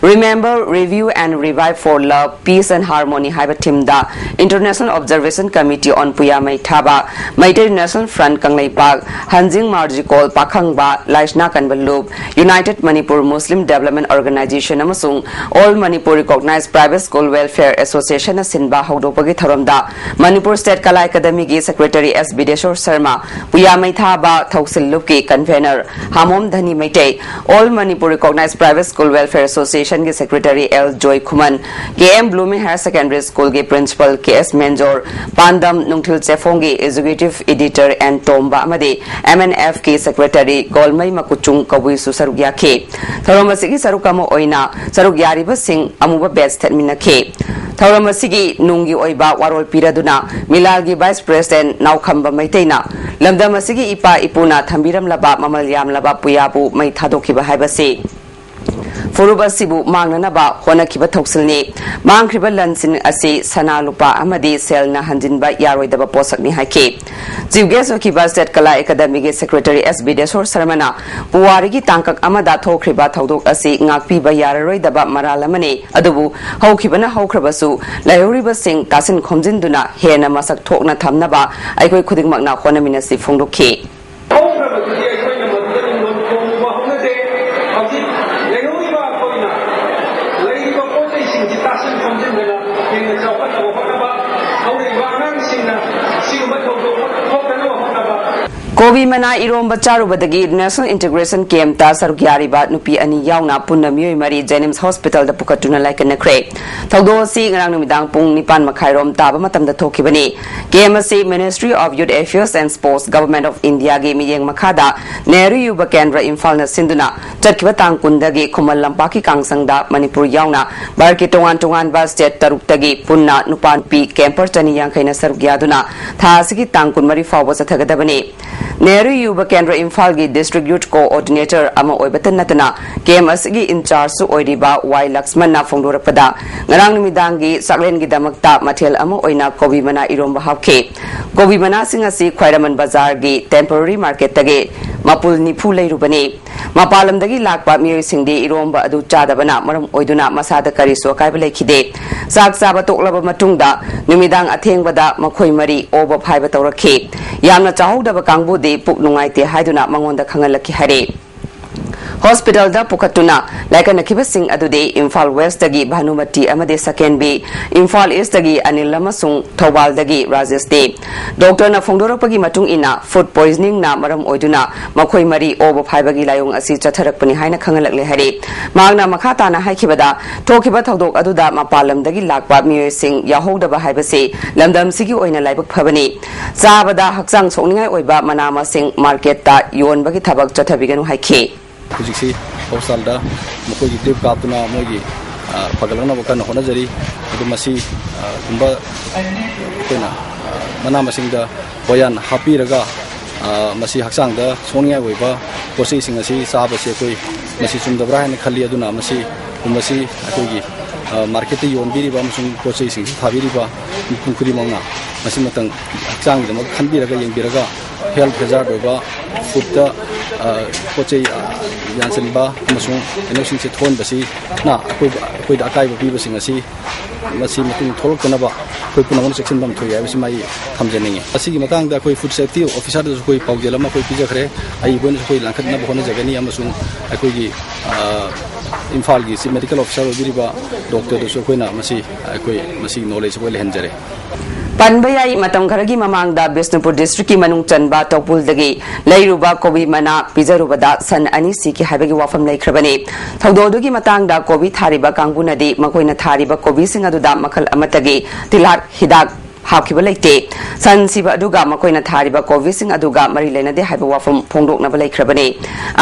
Remember, Review and Revive for Love, Peace and Harmony ꯍꯥꯏꯕ theme the International Observation Committee on ꯄꯨꯌꯥ ꯃꯩ ꯊꯥꯕ, ꯃꯩꯇꯩ National Front ꯀꯪꯂꯩꯄꯥꯛ, ꯍꯟꯖꯤꯡ ꯃꯥꯔꯖꯤꯀꯣꯜ ꯄꯥꯈꯪꯕ, ꯂꯥꯏꯁꯅꯥ ꯀꯟꯕ ꯂꯨꯞ, United Manipur Muslim Development Organization ꯑꯃꯁꯨꯡ All Manipur Recognized Private School Welfare Association ꯅ ꯁꯤꯟꯕ ꯍꯧꯗꯣꯛꯄꯒꯤ ꯊꯧꯔꯝꯗ Manipur State Kala Academy ꯒꯤ Secretary S ꯕꯤꯗꯦꯁꯣꯔ ꯁꯔꯃ, ꯄꯨꯌꯥ ꯃꯩ ꯊꯥꯕ ꯊꯧꯁꯤꯜ ꯂꯨꯞꯀꯤ convener ꯍꯥꯃꯣꯝ ꯙꯅꯤ Meitei, All Manipur Recognized Private School Welfare Association ꯒꯤ Secretary L ꯖꯣꯏ ꯈꯨꯃꯟ, K M Blooming Higher Secondary School ꯒꯤ Principal K S ꯃꯦꯟꯖꯣꯔ, ꯄꯥꯟꯗꯝ ꯅꯨꯡꯊꯤꯜ ꯆꯦꯐꯣꯡꯒꯤ Executive Editor N ꯇꯣꯝꯕ ꯑꯃꯗꯤ M N F ꯀꯤ Secretary ꯒꯣꯜꯃꯩ ꯃꯀꯨꯆꯨꯡ ꯀꯕꯨꯏꯁꯨ ꯁꯔꯨꯛ ꯌꯥꯈꯤ꯫ ꯊꯧꯔꯝ ꯑꯁꯤꯒꯤ ꯁꯔꯨꯛ ꯑꯃ ꯑꯣꯏꯅ ꯁꯔꯨꯛ ꯌꯥꯔꯤꯕꯁꯤꯡ ꯑꯃꯨꯕ badge ꯊꯦꯠꯃꯤꯟꯅꯈꯤ꯫ ꯊꯧꯔꯝ ꯑꯁꯤꯒꯤ ꯅꯨꯡꯒꯤ ꯑꯣꯏꯕ ꯋꯥꯔꯣꯜ ꯄꯤꯔꯗꯨꯅ ꯃꯤꯂꯥꯜꯒꯤ Vice President ꯅꯥꯎꯈꯝꯕ ꯃꯩꯇꯩꯅ ꯂꯝꯗꯝ ꯑꯁꯤꯒꯤ ꯏꯄꯥ ꯏꯄꯨꯅ ꯊꯝꯕꯤꯔꯝꯂꯕ ꯃꯃꯜ ꯌꯥꯝꯂꯕ ꯄꯨꯌꯥꯕꯨ ꯃꯩ ꯊꯥꯗꯣꯛꯈꯤꯕ ꯍꯥꯏꯕꯁꯤ ꯐꯨꯔꯨꯞ ꯑꯁꯤꯕꯨ ꯃꯥꯡꯅꯅꯕ ꯍꯣꯠꯅꯈꯤꯕ ꯊꯧꯁꯤꯜꯅꯤ꯫ ꯃꯥꯡꯈ꯭ꯔꯤꯕ ꯂꯟꯁꯤꯡ ꯑꯁꯤ ꯁꯅꯥ ꯂꯨꯄꯥ ꯑꯃꯗꯤ ꯁꯦꯜꯅ ꯍꯟꯖꯤꯟꯕ ꯌꯥꯔꯣꯏꯗꯕ ꯄꯣꯠꯁꯛꯅꯤ ꯍꯥꯏꯈꯤ꯫ Chief Guest ꯑꯣꯏꯈꯤꯕ State Kala Academy ꯒꯤ Secretary S ꯕꯤꯗꯦꯁꯣꯔ ꯁꯔꯃꯅ ꯄꯨꯋꯥꯔꯤꯒꯤ ꯇꯥꯡꯀꯛ ꯑꯃꯗ ꯊꯣꯛꯈ꯭ꯔꯤꯕ ꯊꯧꯗꯣꯛ ꯑꯁꯤ ꯉꯥꯛꯄꯤꯕ ꯌꯥꯔꯔꯣꯏꯗꯕ ꯃꯔꯥꯜ ꯑꯃꯅꯤ, ꯑꯗꯨꯕꯨ ꯍꯧꯈꯤꯕꯅ ꯍꯧꯈ꯭ꯔꯕꯁꯨ ꯂꯩꯍꯧꯔꯤꯕꯁꯤꯡ ꯇꯥꯁꯤꯟ ꯈꯣꯝꯖꯤꯟꯗꯨꯅ ꯍꯦꯟꯅ ꯃꯁꯛ ꯊꯣꯛꯅ ꯊꯝꯅꯕ ꯑꯩꯈꯣꯏ ꯈꯨꯗꯤꯡꯃꯛꯅ ꯍꯣꯠꯅꯃꯤꯟꯅꯁꯤ ꯐꯣꯡꯗꯣꯛꯈꯤ꯫ ꯍꯧꯈ꯭ꯔꯕꯗꯨꯗꯤ ꯑꯩꯈꯣꯏꯅ ꯃꯗꯨꯗ ꯅꯨꯡꯒꯣꯜ ꯈꯣꯡꯕ ꯍꯧꯅꯗꯦ꯫ ꯍꯧꯖꯤꯛ ꯂꯩꯍꯧꯔꯤꯕ ꯑꯩꯈꯣꯏꯅ ꯂꯩꯔꯤꯕ ꯄꯣꯠ ꯆꯩꯁꯤꯡꯁꯤ ꯇꯥꯁꯤꯟ ꯈꯣꯝꯖꯤꯟꯗꯅ ꯍꯦꯟꯅ ꯆꯥꯎꯈꯠꯅꯕ ꯍꯣꯠꯅꯕ, ꯍꯧꯔꯛꯏꯕ ꯑꯉꯥꯡꯁꯤꯡꯅ ꯁꯤꯒꯨꯝꯕ ꯊꯧꯗꯣꯛ ꯊꯣꯛꯇꯅꯕ ꯍꯣꯠꯅꯕ꯫ ꯀꯣꯕꯤ ꯃꯅꯥ ꯏꯔꯣꯝꯕ ꯆꯥꯔꯨꯕꯗꯒꯤ National Integration Camp ꯇ ꯁꯔꯨꯛ ꯌꯥꯔꯤꯕ ꯅꯨꯄꯤ ꯑꯅꯤ ꯌꯥꯎꯅ ꯄꯨꯟꯅ ꯃꯤꯑꯣꯏ ꯃꯔꯤ JNIMS Hospital ꯗ ꯄꯨꯈꯠꯇꯨꯅ ꯂꯥꯏꯀꯠꯅꯈ꯭ꯔꯦ꯫ ꯊꯧꯗꯣꯛ ꯑꯁꯤ ꯉꯔꯥꯡ ꯅꯨꯃꯤꯗꯥꯡ ꯄꯨꯡ ꯅꯤꯄꯥꯟ ꯃꯈꯥꯏꯔꯣꯝ ꯇꯥꯕ ꯃꯇꯝꯗ ꯊꯣꯛꯈꯤꯕꯅꯤ꯫ Camp ꯑꯁꯤ Ministry of Youth Affairs and Sports, Government of India ꯒꯤ ꯃꯤꯠꯌꯦꯡ ꯃꯈꯥꯗ ꯅꯦꯍꯔꯨ ꯌꯨꯕ ꯀꯦꯟꯗ꯭ꯔ ꯏꯝꯐꯥꯜꯅ ꯁꯤꯟꯗꯨꯅ ꯆꯠꯈꯤꯕ ꯇꯥꯡ ꯀꯨꯟꯗꯒꯤ ꯈꯨꯃꯟ ꯂꯝꯄꯥꯛꯀꯤ ꯀꯥꯡꯁꯪꯗ ꯃꯅꯤꯄꯨꯔ ꯌꯥꯎꯅ ꯚꯥꯔꯠꯀꯤ ꯇꯣꯉꯥꯟ ꯇꯣꯉꯥꯟꯕ state ꯇꯔꯨꯛꯇꯒꯤ ꯄꯨꯟꯅ ꯅꯨꯄꯥ ꯅꯨꯄꯤ camper ꯆꯅꯤ ꯌꯥꯡꯈꯩꯅ ꯁꯔꯨꯛ ꯌꯥꯗꯨꯅ ꯊꯥ ꯑꯁꯤꯒꯤ ꯇꯥꯡ ꯀꯨꯟꯃꯔꯤ ꯐꯥꯎꯕ ꯆꯠꯊꯒꯗꯕꯅꯤ꯫ ꯅꯦꯍꯔꯨ ꯌꯨꯕ ꯀꯦꯟꯗ꯭ꯔ ꯏꯝꯐꯥꯜꯒꯤ district youth coordinator ꯑꯃ ꯑꯣꯏꯕꯇ ꯅꯠꯇꯅ, ꯀꯦꯝꯞ ꯑꯁꯤꯒꯤ in-chargeꯁꯨ ꯑꯣꯏꯔꯤꯕ ꯋꯥꯏ ꯂꯛꯁꯃꯟꯅ ꯐꯣꯡꯗꯣꯔꯛꯄꯗ, ꯉꯔꯥꯡ ꯅꯨꯃꯤꯗꯥꯡꯒꯤ ꯆꯥꯛꯂꯦꯟꯒꯤꯗꯃꯛꯇ ꯃꯊꯦꯜ ꯑꯃ ꯑꯣꯏꯅ ꯀꯣꯕꯤ ꯃꯅꯥ ꯏꯔꯣꯝꯕ ꯍꯥꯞꯈꯤ꯫ ꯀꯣꯕꯤ ꯃꯅꯥꯁꯤꯡ ꯑꯁꯤ ꯈ꯭ꯋꯥꯏꯔꯝꯕꯟ ꯕꯖꯥꯔꯒꯤ temporary marketꯇꯒꯤ ꯃꯄꯨꯜ ꯅꯤꯐꯨ ꯂꯩꯔꯨꯕꯅꯤ꯫ ꯃꯄꯥꯟ ꯂꯝꯗꯒꯤ ꯂꯥꯛꯄ ꯃꯤꯑꯣꯏꯁꯤꯡꯗꯤ ꯏꯔꯣꯝꯕ ꯑꯗꯨ ꯆꯥꯗꯕꯅ ꯃꯔꯝ ꯑꯣꯏꯗꯨꯅ ꯃꯁꯥꯗ ꯀꯔꯤꯁꯨ ꯑꯀꯥꯏꯕ ꯂꯩꯈꯤꯗꯦ꯫ ꯆꯥꯛ ꯆꯥꯕ ꯇꯣꯛꯂꯕ ꯃꯇꯨꯡꯗ ꯅꯨꯃꯤꯗꯥꯡ ꯑꯊꯦꯡꯕꯗ ꯃꯈꯣꯏ ꯃꯔꯤ ꯑꯣꯕ ꯐꯥꯏꯕ ꯇꯧꯔꯛꯈꯤ꯫ ꯌꯥꯝꯅ ꯆꯥꯍꯧꯗꯕ ꯀꯥꯡꯕꯨꯗꯤ ꯄꯨꯛ ꯅꯨꯡꯉꯥꯏꯇꯦ ꯍꯥꯏꯗꯨꯅ ꯃꯉꯣꯟꯗ ꯈꯪꯍꯜꯂꯛꯈꯤ ꯍꯥꯏꯔꯤ꯫ ꯍꯣꯁꯄꯤꯇꯥꯜꯗ ꯄꯨꯈꯠꯇꯨꯅ ꯂꯥꯏꯀꯠꯅꯈꯤꯕꯁꯤꯡ ꯑꯗꯨꯗꯤ ꯏꯝꯐꯥꯜ ꯋꯦꯁꯇꯒꯤ ꯚꯥꯅꯨꯃꯇꯤ ꯑꯃꯗꯤ ꯁꯀꯦꯟꯕꯤ, ꯏꯝꯐꯥꯜ ꯏꯁꯇꯒꯤ ꯑꯅꯤꯜ ꯑꯃꯁꯨꯡ ꯊꯧꯕꯥꯜꯗꯒꯤ ꯔꯥꯖꯦꯁꯅꯤ꯫ ꯗꯣꯛꯇꯔꯅ ꯐꯣꯡꯗꯣꯔꯛꯄꯒꯤ ꯃꯇꯨꯡ ꯏꯟꯅ, ꯐꯨꯗ ꯄꯣꯏꯖꯅꯤꯡꯅ ꯃꯔꯝ ꯑꯣꯏꯗꯨꯅ ꯃꯈꯣꯏ ꯃꯔꯤ ꯑꯣꯕ ꯐꯥꯏꯕꯒꯤ ꯂꯥꯏꯑꯣꯡ ꯑꯁꯤ ꯆꯠꯊꯔꯛꯄꯅꯤ ꯍꯥꯏꯅ ꯈꯪꯍꯜꯂꯛꯂꯦ ꯍꯥꯏꯔꯤ꯫ ꯃꯍꯥꯛꯅ ꯃꯈꯥ ꯇꯥꯅ ꯍꯥꯏꯈꯤꯕꯗ, ꯊꯣꯛꯈꯤꯕ ꯊꯧꯗꯣꯛ ꯑꯗꯨꯗ ꯃꯄꯥꯟ ꯂꯝꯗꯒꯤ ꯂꯥꯛꯄ ꯃꯤꯑꯣꯏꯁꯤꯡ ꯌꯥꯎꯍꯧꯗꯕ ꯍꯥꯏꯕꯁꯤ ꯂꯝꯗꯝꯁꯤꯒꯤ ꯑꯣꯏꯅ ꯂꯥꯏꯕꯛ ꯐꯕꯅꯤ꯫ ꯆꯥꯕꯗ ꯍꯛꯆꯥꯡ ꯁꯣꯛꯅꯤꯡꯉꯥꯏ ꯑꯣꯏꯕ ꯃꯅꯥ ꯃꯁꯤꯡ ꯃꯥꯔꯀꯦꯠꯇ ꯌꯣꯟꯕꯒꯤ ꯊꯕꯛ ꯆꯠꯊꯕꯤꯒꯅꯨ ꯍꯥꯏꯈꯤ꯫ ꯍꯧꯖꯤꯛꯁꯤ ꯍꯣꯁꯄꯤꯇꯥꯜꯗ ꯃꯈꯣꯏꯒꯤ ꯗ꯭ꯔꯤꯞ ꯀꯥꯞꯇꯨꯅ ꯃꯣꯏꯒꯤ, ꯑ, ꯐꯒꯠꯂꯛꯅꯕ ꯀꯟꯅ ꯍꯣꯠꯅꯖꯔꯤ꯫ ꯑꯗꯨ ꯃꯁꯤ, ꯑ, ꯒꯨꯝꯕ ꯑꯩꯈꯣꯏꯅ, ꯑ, ꯃꯅꯥ ꯃꯁꯤꯡꯗ ꯄꯣꯌꯥꯟ ꯍꯥꯞꯄꯤꯔꯒ, ꯑ, ꯃꯁꯤ ꯍꯛꯆꯥꯡꯗ ꯁꯣꯛꯅꯤꯡꯉꯥꯏ ꯑꯣꯏꯕ ꯄꯣꯠ ꯆꯩꯁꯤꯡ ꯑꯁꯤ ꯆꯥꯕꯁꯦ ꯑꯩꯈꯣꯏ ꯃꯁꯤ ꯆꯨꯝꯗꯕ꯭ꯔꯥ ꯍꯥꯏꯅ ꯈꯜꯂꯤ꯫ ꯑꯗꯨꯅ ꯃꯁꯤ, ꯃꯁꯤ ꯑꯩꯈꯣꯏꯒꯤ, ꯑ, ꯃꯥꯔꯀꯦꯠꯇ ꯌꯣꯟꯕꯤꯔꯤꯕ ꯑꯃꯁꯨꯡ ꯄꯣꯠ ꯆꯩꯁꯤꯡꯁꯤ ꯊꯥꯕꯤꯔꯤꯕ ꯃꯤꯄꯨꯝ ꯈꯨꯗꯤꯡꯃꯛꯅ ꯃꯁꯤꯃꯇꯪ ꯍꯛꯆꯥꯡꯒꯤꯗꯃꯛ ꯈꯟꯕꯤꯔꯒ ꯌꯦꯡꯕꯤꯔꯒ health hazard ꯑꯣꯏꯕ ꯐꯨꯗꯇ, ꯑ, ꯄꯣꯠ ꯆꯩ, ꯑ, ꯌꯥꯟꯁꯤꯟꯕ ꯑꯃꯁꯨꯡ ꯀꯩꯅꯣꯁꯤꯡꯁꯦ ꯊꯣꯛꯍꯟꯕꯁꯤꯅ ꯑꯩꯈꯣꯏꯕꯨ, ꯑꯩꯈꯣꯏꯗ ꯑꯀꯥꯏꯕ ꯄꯤꯕꯁꯤꯡ ꯑꯁꯤ ꯃꯁꯤ ꯃꯇꯨꯡ ꯊꯣꯛꯂꯛꯇꯅꯕ ꯑꯩꯈꯣꯏ ꯄꯨꯝꯅꯃꯛꯅ ꯆꯦꯛꯁꯤꯟꯕ ꯑꯃ ꯊꯣꯛꯏ ꯍꯥꯏꯕꯁꯤꯃ ꯑꯩ ꯊꯝꯖꯅꯤꯡꯉꯤ꯫ ꯑꯁꯤꯒꯤ ꯃꯇꯥꯡꯗ ꯑꯩꯈꯣꯏ ꯐꯨꯗ ꯁꯦꯐꯇꯤ ꯑꯣꯐꯤꯁꯥꯔꯗꯁꯨ ꯑꯩꯈꯣꯏ ꯄꯥꯎꯖꯦꯜ ꯑꯃ ꯑꯩꯈꯣꯏ ꯄꯤꯖꯈ꯭ꯔꯦ꯫ ꯑꯏꯕ ꯑꯣꯏꯅꯁꯨ ꯑꯩꯈꯣꯏ ꯂꯥꯡꯈꯠꯅꯕ ꯍꯣꯠꯅꯖꯒꯅꯤ ꯑꯃꯁꯨꯡ ꯑꯩꯈꯣꯏꯒꯤ, ꯑ, ꯏꯝꯐꯥꯜꯒꯤ ꯆꯤꯐ ꯃꯦꯗꯤꯀꯦꯜ ꯑꯣꯐꯤꯁꯥꯔ ꯑꯣꯏꯕꯤꯔꯤꯕ ꯗꯣꯛꯇꯔꯗꯁꯨ ꯑꯩꯈꯣꯏꯅ ꯃꯁꯤ, ꯑꯩꯈꯣꯏ ꯃꯁꯤꯒꯤ ꯅꯣꯂꯦꯖ ꯑꯩꯈꯣꯏ ꯂꯩꯍꯟꯖꯔꯦ꯫ ꯄꯟꯕ ꯌꯥꯏ, ꯃꯇꯝ ꯈꯔꯒꯤ ꯃꯃꯥꯡꯗ ꯕꯤꯁꯅꯨꯄꯨꯔ ꯗꯤꯁꯇ꯭ꯔꯤꯛꯀꯤ ꯃꯅꯨꯡ ꯆꯟꯕ ꯇꯧꯄꯨꯜꯗꯒꯤ ꯂꯩꯔꯨꯕ ꯀꯣꯕꯤ ꯃꯅꯥ ꯄꯤꯖꯔꯨꯕꯗ ꯁꯟ ꯑꯅꯤ ꯁꯤꯈꯤ ꯍꯥꯏꯕꯒꯤ ꯋꯥꯐꯝ ꯂꯩꯈ꯭ꯔꯕꯅꯤ꯫ ꯊꯧꯗꯣꯛ ꯑꯗꯨꯒꯤ ꯃꯇꯥꯡꯗ ꯀꯣꯕꯤ ꯊꯥꯔꯤꯕ ꯀꯥꯡꯕꯨꯅꯗꯤ ꯃꯈꯣꯏꯅ ꯊꯥꯔꯤꯕ ꯀꯣꯕꯤꯁꯤꯡ ꯑꯗꯨꯗ ꯃꯈꯜ ꯑꯃꯠꯇꯒꯤ ꯇꯤꯜꯍꯥꯠ ꯍꯤꯗꯥꯛ ꯍꯥꯞꯈꯤꯕ ꯂꯩꯇꯦ꯫ ꯁꯟ ꯁꯤꯕ ꯑꯗꯨꯒ ꯃꯈꯣꯏꯅ ꯊꯥꯔꯤꯕ ꯀꯣꯕꯤꯁꯤꯡ ꯑꯗꯨꯒ ꯃꯔꯤ ꯂꯩꯅꯗꯦ ꯍꯥꯏꯕ ꯋꯥꯐꯝ ꯐꯣꯡꯗꯣꯛꯅꯕ ꯂꯩꯈ꯭ꯔꯕꯅꯤ꯫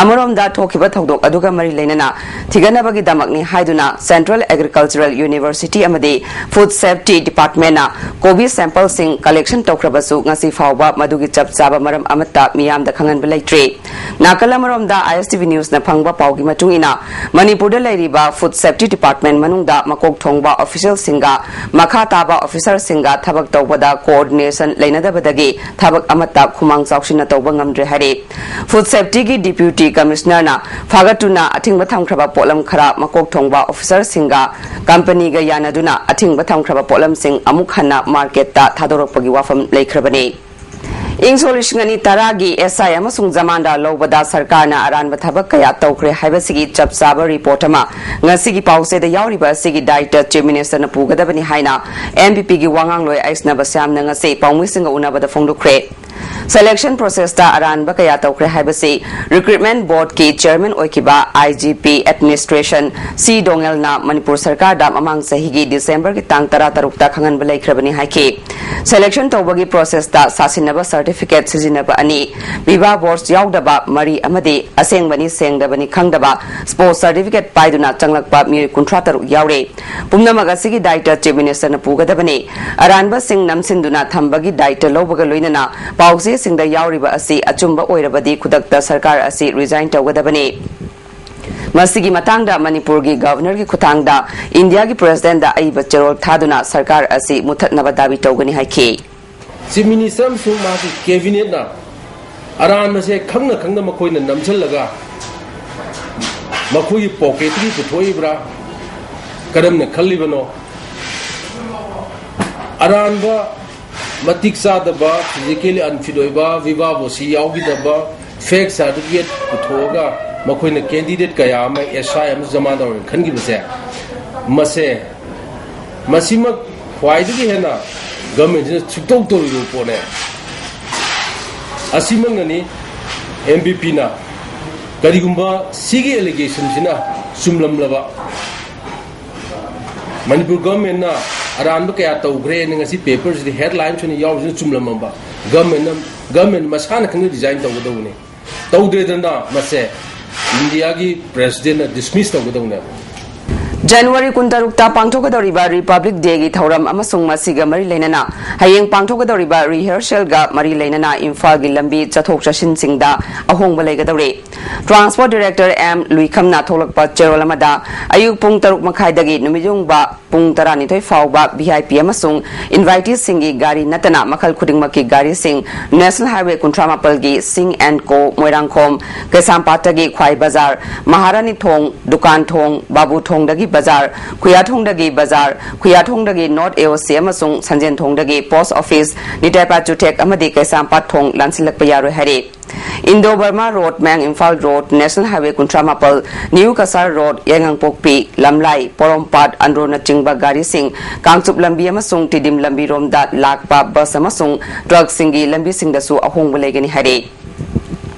ꯑꯃꯔꯣꯝꯗ, ꯊꯣꯛꯈꯤꯕ ꯊꯧꯗꯣꯛ ꯑꯗꯨꯒ ꯃꯔꯤ ꯂꯩꯅꯅ ꯊꯤꯒꯠꯅꯕꯒꯤꯗꯃꯛꯅꯤ ꯍꯥꯏꯗꯨꯅ Central Agricultural University ꯑꯃꯗꯤ Food Safety Departmentꯅ ꯀꯣꯕꯤ sample ꯁꯤꯡ collection ꯇꯧꯈ꯭ꯔꯕꯁꯨ, ꯉꯁꯤ ꯐꯥꯎꯕ ꯃꯗꯨꯒꯤ ꯆꯞ ꯆꯥꯕ ꯃꯔꯝ ꯑꯃꯠꯇ ꯃꯤꯌꯥꯝꯗ ꯈꯪꯍꯟꯕ ꯂꯩꯇ꯭ꯔꯤ꯫ ꯅꯥꯀꯜ ꯑꯃꯔꯣꯝꯗ, ISTV Newsꯅ ꯐꯪꯕ ꯄꯥꯎꯒꯤ ꯃꯇꯨꯡ ꯏꯟꯅ, ꯃꯅꯤꯄꯨꯔꯗ ꯂꯩꯔꯤꯕ Food Safety Department ꯃꯅꯨꯡꯗ ꯃꯀꯣꯛ ꯊꯣꯡꯕ officialꯁꯤꯡꯒ ꯃꯈꯥ ꯇꯥꯕ officerꯁꯤꯡꯒ ꯊꯕꯛ ꯇꯧꯕꯗ coordination ꯂꯩꯅꯗꯕꯗꯒꯤ ꯊꯕꯛ ꯑꯃꯠꯇ ꯈꯨꯃꯥꯡ ꯆꯥꯎꯁꯤꯟꯅ ꯇꯧꯕ ꯉꯝꯗ꯭ꯔꯦ ꯍꯥꯏꯔꯤ꯫ Food Safetyꯒꯤ Deputy Commissionerꯅ ꯐꯥꯒꯠꯇꯨꯅ ꯑꯊꯤꯡꯕ ꯊꯝꯈ꯭ꯔꯕ ꯄꯣꯠꯂꯝ ꯈꯔ ꯃꯀꯣꯛ ꯊꯣꯡꯕ officerꯁꯤꯡꯒ companyꯒ ꯌꯥꯅꯗꯨꯅ ꯑꯊꯤꯡꯕ ꯊꯝꯈ꯭ꯔꯕ ꯄꯣꯠꯂꯝꯁꯤꯡ ꯑꯃꯨꯛ ꯍꯟꯅ marketꯇ ꯊꯥꯗꯣꯔꯛꯄꯒꯤ ꯋꯥꯐꯝ ꯂꯩꯈ꯭ꯔꯕꯅꯤ꯫ ꯏꯪ ꯁꯣꯛ ꯂꯤꯁꯤꯡ ꯑꯅꯤ ꯇꯔꯥꯒꯤ SI ꯑꯃꯁꯨꯡ ꯖꯃꯥꯟꯗꯥꯔ ꯂꯧꯕꯗ ꯁꯔꯀꯥꯔꯅ ꯑꯔꯥꯟꯕ ꯊꯕꯛ ꯀꯌꯥ ꯇꯧꯈ꯭ꯔꯦ ꯍꯥꯏꯕꯁꯤꯒꯤ ꯆꯞ ꯆꯥꯕ report ꯑꯃ ꯉꯁꯤꯒꯤ ꯄꯥꯎꯆꯦꯗ ꯌꯥꯎꯔꯤꯕ ꯑꯁꯤꯒꯤ ꯗꯥꯏꯇ Chief Ministerꯅ ꯄꯨꯒꯗꯕꯅꯤ ꯍꯥꯏꯅ NPPꯒꯤ ꯋꯥꯉꯥꯡꯂꯣꯏ ꯑꯩꯁꯅꯥ ꯕꯁ꯭ꯌꯥꯝꯅ ꯉꯁꯤ ꯄꯥꯎꯃꯤꯁꯤꯡꯒ ꯎꯅꯕꯗ ꯐꯣꯡꯗꯣꯛꯈ꯭ꯔꯦ꯫ Selection processꯇ ꯑꯔꯥꯟꯕ ꯀꯌꯥ ꯇꯧꯈ꯭ꯔꯦ ꯍꯥꯏꯕꯁꯤ Recruitment Boardꯀꯤ Chairman ꯑꯣꯏꯈꯤꯕ IGP Administration C ꯗꯣꯉꯦꯜꯅ ꯃꯅꯤꯄꯨꯔ ꯁꯔꯀꯥꯔꯗ ꯃꯃꯥꯡ ꯆꯍꯤꯒꯤ Decemberꯒꯤ ꯇꯥꯡ ꯇꯔꯥꯇꯔꯨꯛꯇ ꯈꯪꯍꯟꯕ ꯂꯩꯈ꯭ꯔꯕꯅꯤ ꯍꯥꯏꯈꯤ꯫ Selection ꯇꯧꯕꯒꯤ processꯇ ꯁꯥꯁꯤꯟꯅꯕ certificate ꯁꯤꯖꯤꯟꯅꯕ ꯑꯅꯤ, Viva Votes ꯌꯥꯎꯗꯕ ꯃꯔꯤ ꯑꯃꯗꯤ ꯑꯁꯦꯡꯕꯅꯤ ꯁꯦꯡꯗꯕꯅꯤ ꯈꯪꯗꯕ spot certificate ꯄꯥꯏꯗꯨꯅ ꯆꯪꯂꯛꯄ ꯃꯤꯑꯣꯏ ꯀꯨꯟꯊ꯭ꯔꯥ ꯇꯔꯨꯛ ꯌꯥꯎꯔꯦ꯫ ꯄꯨꯝꯅꯃꯛ ꯑꯁꯤꯒꯤ ꯗꯥꯏꯇ Chief Ministerꯅ ꯄꯨꯒꯗꯕꯅꯤ꯫ ꯑꯔꯥꯟꯕꯁꯤꯡ ꯅꯝꯁꯤꯟꯗꯨꯅ ꯊꯝꯕꯒꯤ ꯗꯥꯏꯇ ꯂꯧꯕꯒ ꯂꯣꯏꯅꯅ ꯄꯥꯎꯆꯦꯁꯤꯡꯗ ꯌꯥꯎꯔꯤꯕ ꯑꯁꯤ ꯑꯆꯨꯝꯕ ꯑꯣꯏꯔꯕꯗꯤ ꯈꯨꯗꯛꯇ ꯁꯔꯀꯥꯔ ꯑꯁꯤ resign ꯇꯧꯒꯗꯕꯅꯤ꯫ ꯃꯁꯤꯒꯤ ꯃꯇꯥꯡꯗ ꯃꯅꯤꯄꯨꯔꯒꯤ Governorꯒꯤ ꯈꯨꯠꯊꯥꯡꯗ ꯏꯟꯗꯤꯌꯥꯒꯤ Presidentꯗ ꯑꯏꯕ ꯆꯦꯔꯣꯜ ꯊꯥꯗꯨꯅ ꯁꯔꯀꯥꯔ ꯑꯁꯤ ꯃꯨꯊꯠꯅꯕ ꯗꯥꯕꯤ ꯇꯧꯒꯅꯤ ꯍꯥꯏꯈꯤ꯫ Chief Minister ꯑꯃꯁꯨꯡ ꯃꯍꯥꯛꯀꯤ Cabinetꯅ ꯑꯔꯥꯟꯕꯁꯦ ꯈꯪꯅ ꯈꯪꯅ ꯃꯈꯣꯏꯅ ꯅꯝꯁꯤꯜꯂꯒ ꯃꯈꯣꯏꯒꯤ pocketꯇꯒꯤ ꯄꯨꯊꯣꯛꯏꯕ꯭ꯔꯥ, ꯀꯔꯝꯅ ꯈꯜꯂꯤꯕꯅꯣ? ꯑꯔꯥꯟꯕ, ꯃꯇꯤꯛ ꯆꯥꯗꯕ, physically unfit ꯑꯣꯏꯕ, Viva Voce ꯌꯥꯎꯈꯤꯗꯕ, fake certificate ꯄꯨꯊꯣꯛꯑꯒ ꯃꯈꯣꯏꯅ candidate ꯀꯌꯥ ꯑꯃ SI ꯑꯃꯁꯨꯡ ꯖꯃꯥꯟꯗꯥꯔ ꯑꯣꯏꯅ ꯈꯟꯈꯤꯕꯁꯦ, ꯃꯁꯦ, ꯃꯁꯤꯃꯛ ꯈ꯭ꯋꯥꯏꯗꯒꯤ ꯍꯦꯟꯅ governmentꯁꯤꯅ ꯁꯨꯛꯇꯧ ꯇꯧꯔꯣꯏꯗꯕ ꯄꯣꯠꯅꯦ꯫ ꯑꯁꯤꯃꯛꯅꯅꯤ NPPꯅ, ꯀꯔꯤꯒꯨꯝꯕ ꯁꯤꯒꯤ allegationꯁꯤꯅ ꯆꯨꯝꯂꯝꯂꯕ, ꯃꯅꯤꯄꯨꯔ governmentꯅ ꯑꯔꯥꯟꯕ ꯀꯌꯥ ꯇꯧꯈ꯭ꯔꯦꯅ ꯉꯁꯤ ꯄꯦꯄꯔꯁꯤꯗ ꯍꯦꯗꯂꯥꯏꯟ ꯑꯣꯏꯅ ꯌꯥꯎꯔꯤꯁꯤꯅ ꯆꯨꯝꯂꯝꯃꯕ꯫ ꯒꯃꯦꯟꯅ ꯒꯃꯦꯟ ꯃꯁꯥꯅ ꯈꯪꯅ ꯗꯤꯖꯥꯏꯟ ꯇꯧꯒꯗꯧꯕꯅꯤ꯫ ꯇꯧꯗ꯭ꯔꯦꯗꯅ ꯃꯁꯦ ꯏꯟꯗꯤꯌꯥꯒꯤ ꯄ꯭ꯔꯦꯁꯤꯗꯦꯟꯅ ꯗꯤꯁꯃꯤꯁ ꯇꯧꯒꯗꯧꯅꯦꯕ꯫ ꯖꯅꯋꯥꯔꯤ ꯀꯨꯟꯇꯔꯨꯛꯇ ꯄꯥꯡꯊꯣꯛꯀꯗꯧꯔꯤꯕ ꯔꯤꯄꯕ꯭ꯂꯤꯛ ꯗꯦꯒꯤ ꯊꯧꯔꯝ ꯑꯃꯁꯨꯡ ꯃꯁꯤꯒ ꯃꯔꯤ ꯂꯩꯅꯅ ꯍꯌꯦꯡ ꯄꯥꯡꯊꯣꯛꯀꯗꯧꯔꯤꯕ ꯔꯤꯍꯔꯁꯦꯜꯒ ꯃꯔꯤ ꯂꯩꯅꯅ ꯏꯝꯐꯥꯜꯒꯤ ꯂꯝꯕꯤ ꯆꯠꯊꯣꯛ ꯆꯠꯁꯤꯟꯁꯤꯡꯗ ꯑꯍꯣꯡꯕ ꯂꯩꯒꯗꯧꯔꯤ꯫ ꯇ꯭ꯔꯥꯟꯁꯄꯣꯔꯠ ꯗꯤꯔꯦꯛꯇꯔ ꯑꯦꯝ ꯂꯨꯏꯈꯝꯅ ꯊꯣꯛꯂꯛꯄ ꯆꯦꯔꯣꯜ ꯑꯃꯗ ꯑꯌꯨꯛ ꯄꯨꯡ ꯇꯔꯨꯛ ꯃꯈꯥꯏꯗꯒꯤ ꯅꯨꯃꯤꯠꯌꯨꯡꯕ ꯄꯨꯡ ꯇꯔꯥꯅꯤꯊꯣꯏ ꯐꯥꯎꯕ ꯚꯤ ꯑꯥꯏ ꯄꯤ ꯑꯃꯁꯨꯡ ꯏꯟꯚꯥꯏꯇꯤꯁꯁꯤꯡꯒꯤ ꯒꯥꯔꯤ ꯅꯠꯇꯅ ꯃꯈꯜ ꯈꯨꯗꯤꯡꯃꯛꯀꯤ ꯒꯥꯔꯤꯁꯤꯡ ꯅꯦꯁꯅꯦꯜ ꯍꯥꯏꯋꯦ ꯀꯨꯟꯊ꯭ꯔꯥ ꯃꯥꯄꯜꯒꯤ ꯁꯤꯡ ꯑꯦꯟ ꯀꯣ ꯃꯣꯏꯔꯥꯡꯈꯣꯝ, ꯀꯩꯁꯥꯝꯄꯥꯠꯇꯒꯤ ꯈ꯭ꯋꯥꯏ ꯕꯖꯥꯔ, ꯃꯍꯥꯔꯥꯅꯤ ꯊꯣꯡ, ꯗꯨꯀꯥꯟ ꯊꯣꯡ, ꯕꯥꯕꯨ ꯊꯣꯡꯗꯒꯤ ꯕꯖꯥꯔ, ꯈꯨꯌꯥꯊꯣꯡꯗꯒꯤ ꯕꯖꯥꯔ, ꯈꯨꯌꯥꯊꯣꯡꯗꯒꯤ ꯅꯣꯔꯠ ꯑꯦ ꯑꯣ ꯁꯤ ꯑꯃꯁꯨꯡ ꯁꯟꯖꯦꯟ ꯊꯣꯡꯗꯒꯤ ꯄꯣꯁ ꯑꯣꯐꯤꯁ, ꯅꯤꯇꯥꯏꯄꯥ ꯆꯨꯊꯦꯛ ꯑꯃꯗꯤ ꯀꯩꯁꯥꯝꯄꯥꯠ ꯊꯣꯡ ꯂꯥꯟꯁꯤꯜꯂꯛꯄ ꯌꯥꯔꯣꯏ ꯍꯥꯏꯔꯤ꯫ ꯏꯟꯗꯣ ꯕꯔꯃꯥ ꯔꯣꯗ, ꯃꯌꯥꯡ ꯏꯝꯐꯥꯜ ꯔꯣꯗ, ꯅꯦꯁꯅꯦꯜ ꯍꯥꯏꯋꯦ ꯀꯨꯟꯊ꯭ꯔꯥ ꯃꯥꯄꯜ, ꯅ꯭ꯌꯨ ꯀꯁꯥꯔ ꯔꯣꯗ, ꯌꯥꯏꯉꯪꯄꯣꯛꯄꯤ, ꯂꯝꯂꯥꯏ, ꯄꯣꯔꯣꯝꯄꯥꯠ, ꯑꯟꯗ꯭ꯔꯣꯅꯆꯤꯡꯕ ꯒꯥꯔꯤꯁꯤꯡ ꯀꯥꯡꯆꯨꯞ ꯂꯝꯕꯤ ꯑꯃꯁꯨꯡ ꯇꯤꯗꯤꯝ ꯂꯝꯕꯤꯔꯣꯝꯗ ꯂꯥꯛꯄ ꯕꯁ ꯑꯃꯁꯨꯡ ꯇ꯭ꯔꯛꯁꯤꯡꯒꯤ ꯂꯝꯕꯤꯁꯤꯡꯗꯁꯨ ꯑꯍꯣꯡꯕ ꯂꯩꯒꯅꯤ ꯍꯥꯏꯔꯤ꯫